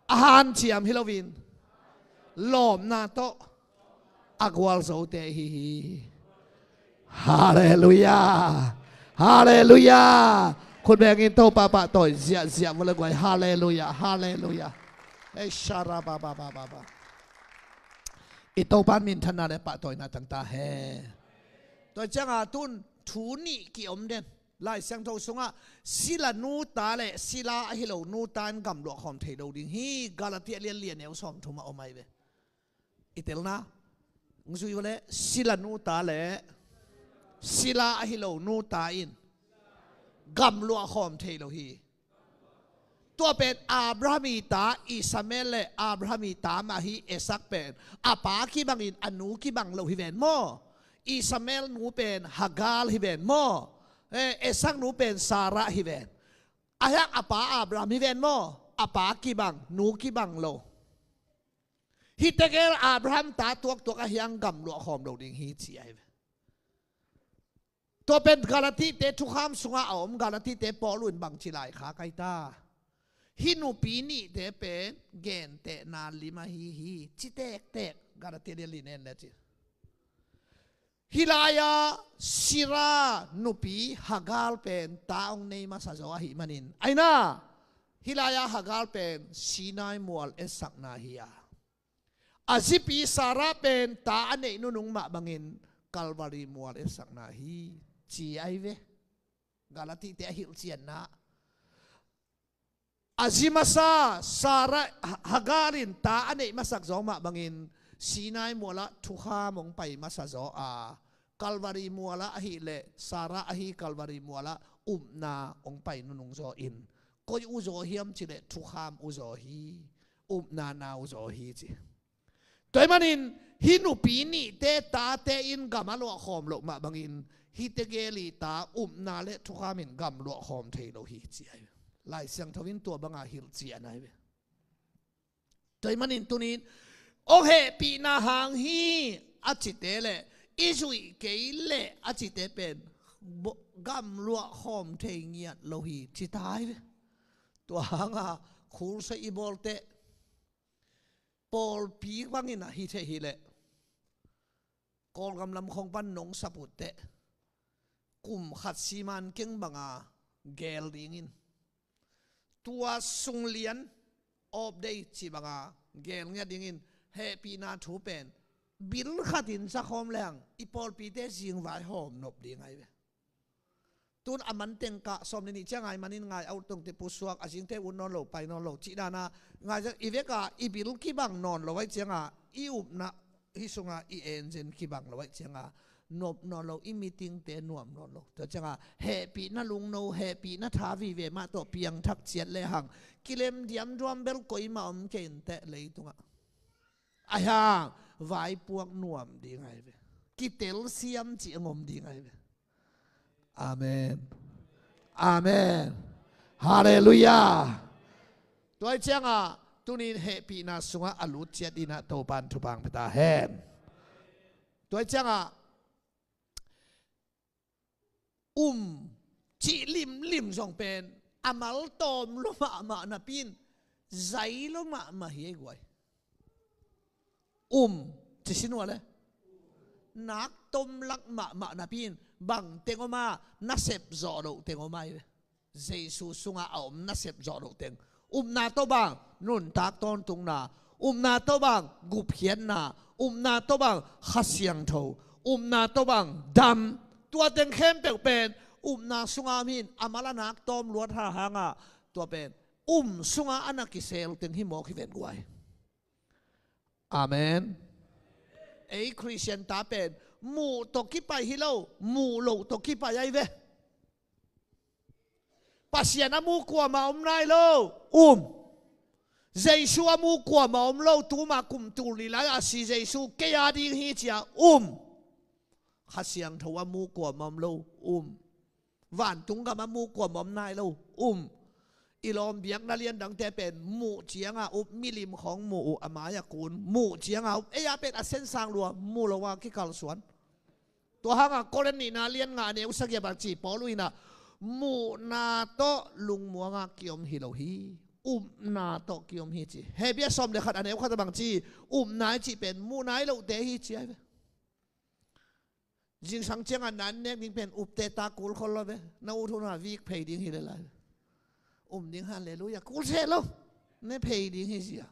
a hanciam hi loin lawmna tawh a gualzote hi hi. Halleluiah. Halleluiah. Khut bengin Topa pahtawi ziahziah vua le guai. Halleluiah. Halleluiah. Ei sharababababa. I Topa minthanna le pahtawina tangta he. Tua ciangah tun thu nih ki-om den. Lai Siangtho sungah sila nuta le sila ahi lo nuta in gamluah khawm thei lo ding hi. Galati a lian li a neu sawmthum a om ahi ve. I telna hong zui vua le, sila nuta le sila ahi lo nuta in gamluah khawm thei lo hi. Tua pen Abraham i ta Ishmael le Abraham i ta mah hi. Isak pen a pa kibangin a nu kibang lo hi ven maw? Ishmael nu pen Hagar hi ven maw? Eh, Isak nu pen Sarah hi ven. A hiang a pa Abraham hi ven maw? A pa kibang, nu kibang lo. Hi tegel Abraham ta tuaktuak a hiang gamluah khawm lo ding hi ci ahi ve. Tua pen Galatite thukham sungah a om. Galatite Paul in bangci laikhak ahi ta? Hih nupi nihte pen gentehna lim ahi hi ci tektek. Galati lian li nen le ci. Hih lai-a Sarah nupi Hagar pen ta hong nei masa zaw ahih manin, aina hih lai-a Hagar pen Sinai mual etsakna hi a, a zipi Sarah pen ta a neih nunung mah bangin Kalvari mual etsakna hi ci ahi ve. Galatite a hilhcianna. A zi masa Sarah, Hagar in ta a neih masak zawng mah bangin Sinai mualah thukham hong pai masa zaw a, Kalvari mualah ahih leh Sarah ahi Kalvari mualah upna hong pai nunung zaw in, koi uh zaw hiam cih leh thukham uh zaw hi. Upna na uh zaw hi ci. Tua ahih manin hih nupi nihte tate in gam a luahkhawm loh mah bangin hih tegel i ta upna le thukham in gam luahkhawm thei lo hi ci ahi ve. Lai Siangtho in tua banga hilhcian ahi ve. Tua ahih manin tunin hong hehpihna hang hi a cite le i zuih kei leh a cite pen bo-, gam luahkhawm thei ngiat lo hi ci ta ahi ve. Tua hanga khulsa i bawlte pawlpi bangin a hi thei hi leh, Kawlgam lam khong pan nong saputte kum khat siman keng banga gel dingin Tua sunglian awpdei cih banga gel ngiat dingin hehpihna thu pen bil khatin zakhawm lehang i pawlpite zingvai hawm nop ding ahi ve. Tun a man teng kah sawm le nih cianga i manin ngai a ut tongte pusuak a zingte ut nawn lo pai nawn lo cih dana ngai i veka i bil kibang nawn lo ahi cianga i upna hih sunga i enzen kibang lo aih cianga nop nawn lo, i meetingte nuam nawn lo. Tua cianga hehpihna lungno, hehpihna tha vive mah tawh piangthak ciat lehang kilem diamduam bel koimah om kei inteh leitungah. Aihang vaipuak nuam ding ahi ve. Kitelsiam cih a ngom ding ahi ve. Amen. Amen. Halleluiah. Tua aih cianga tunin hehpihna sungah a lut ciat dinah Topan thupha pia ta hen. Tua aih cianga um cih limlim zong pen a mal tawm lua mahmah napi in zai lua mahmah hi ei guai. Um ci sin ua le nak tom lak mahmah napi in bang teng om a, na sep zawh loh teng om ahi ve. Jesu sungah a om na sep zawh loh teng. Upna tawh bang nuntak tawntungna, upna tawh bang gupkhiatna, upna tawh bang Kha Siangtho, upna tawh bang dam. Tua teng khempeuh pen upna sungah om hi in a mal a nak tawm luat hahangah tua pen um sungah a na kisel teng hi mawk hi ven guai. Amen. Ei Khristian ta pen muh tawh kipai hi lo, muh loh tawh kipai ahi ve. Pasian a mu kuamah om nai lo, um. Jesu a mu kuamah om lo, tuma kum tul li lai a si Jesu kei a ding hi cia, um. Kha Siangtho a mu kuamah om lo, um. Vantung gam a mu kuamah om nai lo, um. I lawm biakna lian dangte pen muh cianga up, milim khawng muh uh, a mai-a kun muh cianga up, ei-a pen a sensang lua, muh lo a kikalsuan. Tua hanga Korin nihna lian nga a neu sagih a bang ci Paul uh inah muhna tawh lungmuanga kiom hi lo hi, upna tawh kiom hi ci. Hebru sawm le khat a neu khat a bang ci, upna i cih pen muh nai lohte hi ci ahi ve. Zingsang ciangah na an nek ding pen upte ta kul khol lo ve. Na ut hun a vik phei ding hi le lai. Um ding halleluiah kul seh lo. Ne phei ding hi zia.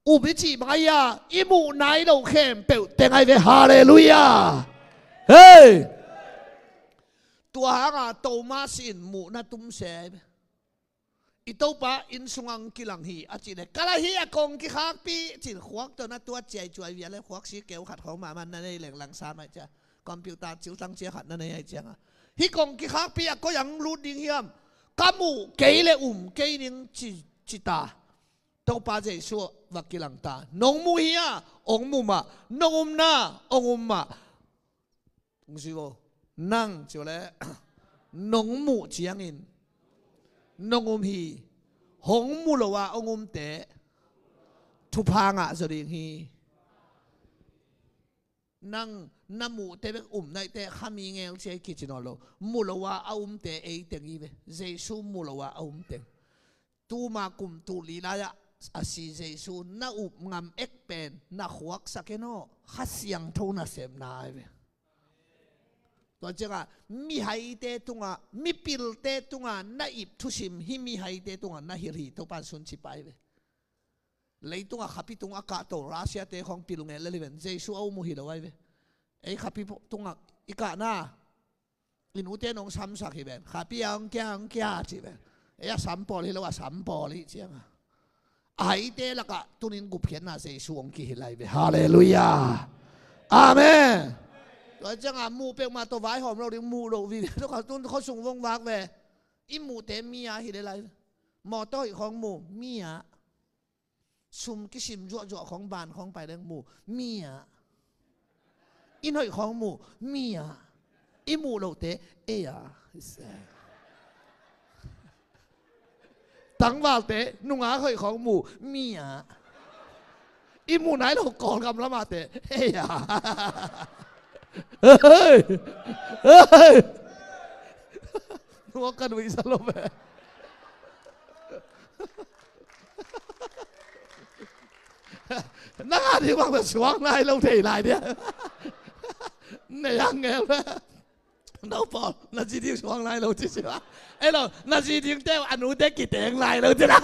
Up i cih bang ahi a, i muh nai loh khempeuh teng ahi ve halleluiah. Hei. Tua hanga Thomas in muhna tum seh ahi ve. I Topa inn sungah hong kilang hi a cih le, ka la hi a kong kikhakpih cin khuak tawh na tuat ciaicuai via le khuak si keu khat khawng mahmah na nei leng langsa mai cia. Computer ciutang cia khat na nei ahi cianga hih kong kikhakpih a koi ang lut ding hiam? Ka muh kei le um kei ning ci, ci ta. Topa Jesu va kilang ta. Nong muh hi a, ong muh mah. Nong umna, ong um mah. Ong zui vo. Nang ci vo le nong muh ciangin nong um hi. Hong mu lo a ong umte thupha ngah zaw ding hi. Nang na muhte bek um naihte khami ngel cia i kici nawn lo. Mu lo a a umte ei teng hi ve. Jesu mu lo a a um teng. Tuma kum tul li lai-ah a si Jesu na up ngam ek pen na khuaksak en aw, Kha Siangtho nasepna ahi ve. Tua ciangah mihaite tungah, mipilte tungah na ip thusim hi, mihaite tungah na hilh hi, Topan sun ci pai ve. Leitungah khapi tung a kahto Russia-te khawng pil nget lel hi ven, Jesu a um uh hi lo ahi ve. Ei khapi tungah i kahna i nute nong samsak hi ven. Khapi a hong kia, hong kia ci ven. Ei a sam pawl hi lo, a sam pawl hi cianga a haite lakah tunin gupkhiatna Jesu hong kihilh ahi ve. Halleluiah. Amen. Tua cianga muh peuhmah tawh vaihawm lo ding, muh loh vive tawh kha tun khuasung vong vak ve. I muhte mi-a hi le lai ve. Mawtaw hoih khawng mu, mi-a. Sum kisim zuahzuah khawng ban khawng pai leng mu, mi-a. Inn hoih khawng mu, mi-a. I muh lohte, ei-a. Tangvalte nungak hoih khawng mu, mi-a. I muh nai lo Kawlgam lamate, ei-a. Hei! Hei! Nuak ka nuihsa lo ve. Nang a ding bang suak nai lo thei lai dia. Nei ang ngel ve. No pawl, na zi ding suang lai lo ci si la. Elo, na zi dingte uh a nute kiteng lai lo ci la.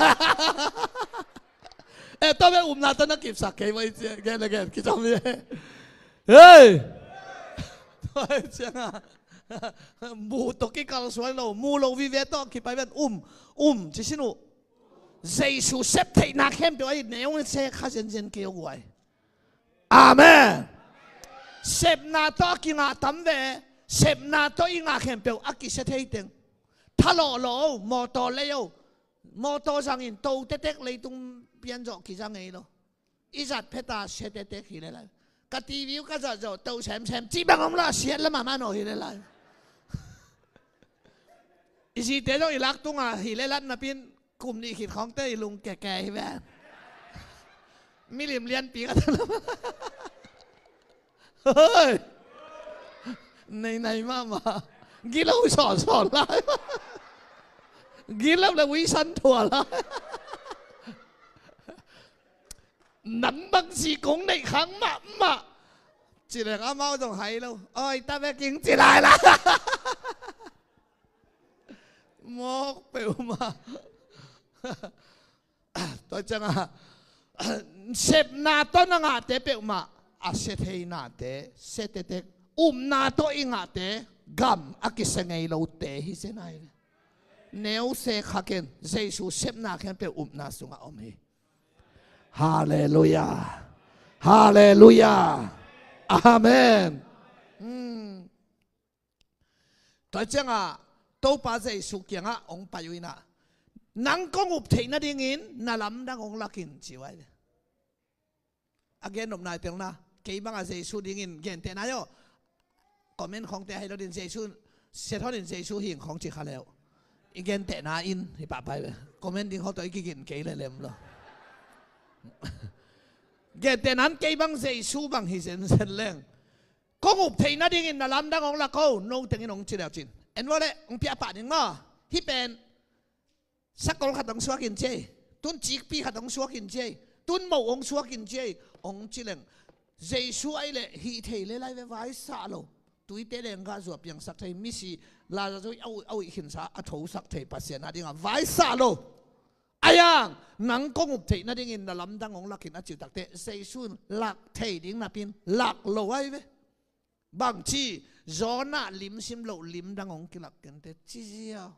Eh, tua bel upna tawh na kipsak kei ua i ci, gen le gen kizom hi. Hei! Tua hi cianga, mu tawh kikalsuan lo, mu lo vive tawh kipai ven, um, um ci sin uh. Jesu sep theihna khempeuh ahi, neu se kha zenzen kei uh guai. Amen. Sepna tawh a kingah tam ve. Sepna tawh i ngah khempeuh a kisia thei teng. Thalawh lo, mawtaw lei o. Mawtaw zangin to tetek leitung pian zawh kiza ngei lo. I zat pheta sia tetek hi le lai. Ka T V uh ka zat zawh to semsem cih bang om lo, a siat la mahmah naw hi le lai. I zite zawh i lak tunga hi le lat napin kum nih khit khawngte i lung keke hi ven. Milim lianpi ka thalam. Hoi. Nei nei mahmah. Gilo sawnsawn lai. Gilo le uisan thua lai. Nang bang si kong neih khang mahmah. Ci leng amau zong hai lo. Oi, ta ve king ci lai lai. Mawk peuhmah. Tua cianga, sepna tawh na ngahte peuhmah a sia thei nate, sia tetek, upna tawh i ngahte gam a kisia ngei lote hi zen ai. Neu se kha ken, Jesu sepna khempeuh upna sungah om hi. Halleluia. Halleluia. Amen. Hmm. Tua cianga Topa Jesu kiangah hong pai uh inah, nang kong up theih nadingin na lamdang hong lakin ci uh ai. A gen nop nai telna, kei banga Jesu dingin gentehna aw. Comment khawngte hai lo din Jesu, siathonin Jesu hing khawng ci kha leu. I gentehna in hi pahpai ve. Comment ding khawng tawh i kigin kei le lem lo. Gentehna in kei bang Jesu bang hi zenzen leng. Kong up theih nadingin na lamdang hong lak o, no tengin hong ci leu cin. En vawleh, hong piah pah ding maw. Hih pen, sakol khat hong suakin ci ei. Tun cikpi khat hong suakin ci ei. Tun moh hong suakin ci ei. Hong ci leng. Jesu ahi leh hih thei le lai ve vaisah lo. Tuite leng gah zuah piangsak thei. Misi Lazarus a uih, a uih khinsa, a thosak thei Pasian a dingah vaisah lo. Ayang, nang kong up theih nadingin na lamdang hong lakin a ci uh takteh, Jesu in lak thei ding napin lak lo ai ve. Bangci, Jonah limsim loh limdang hong kilak kente, ci ziau.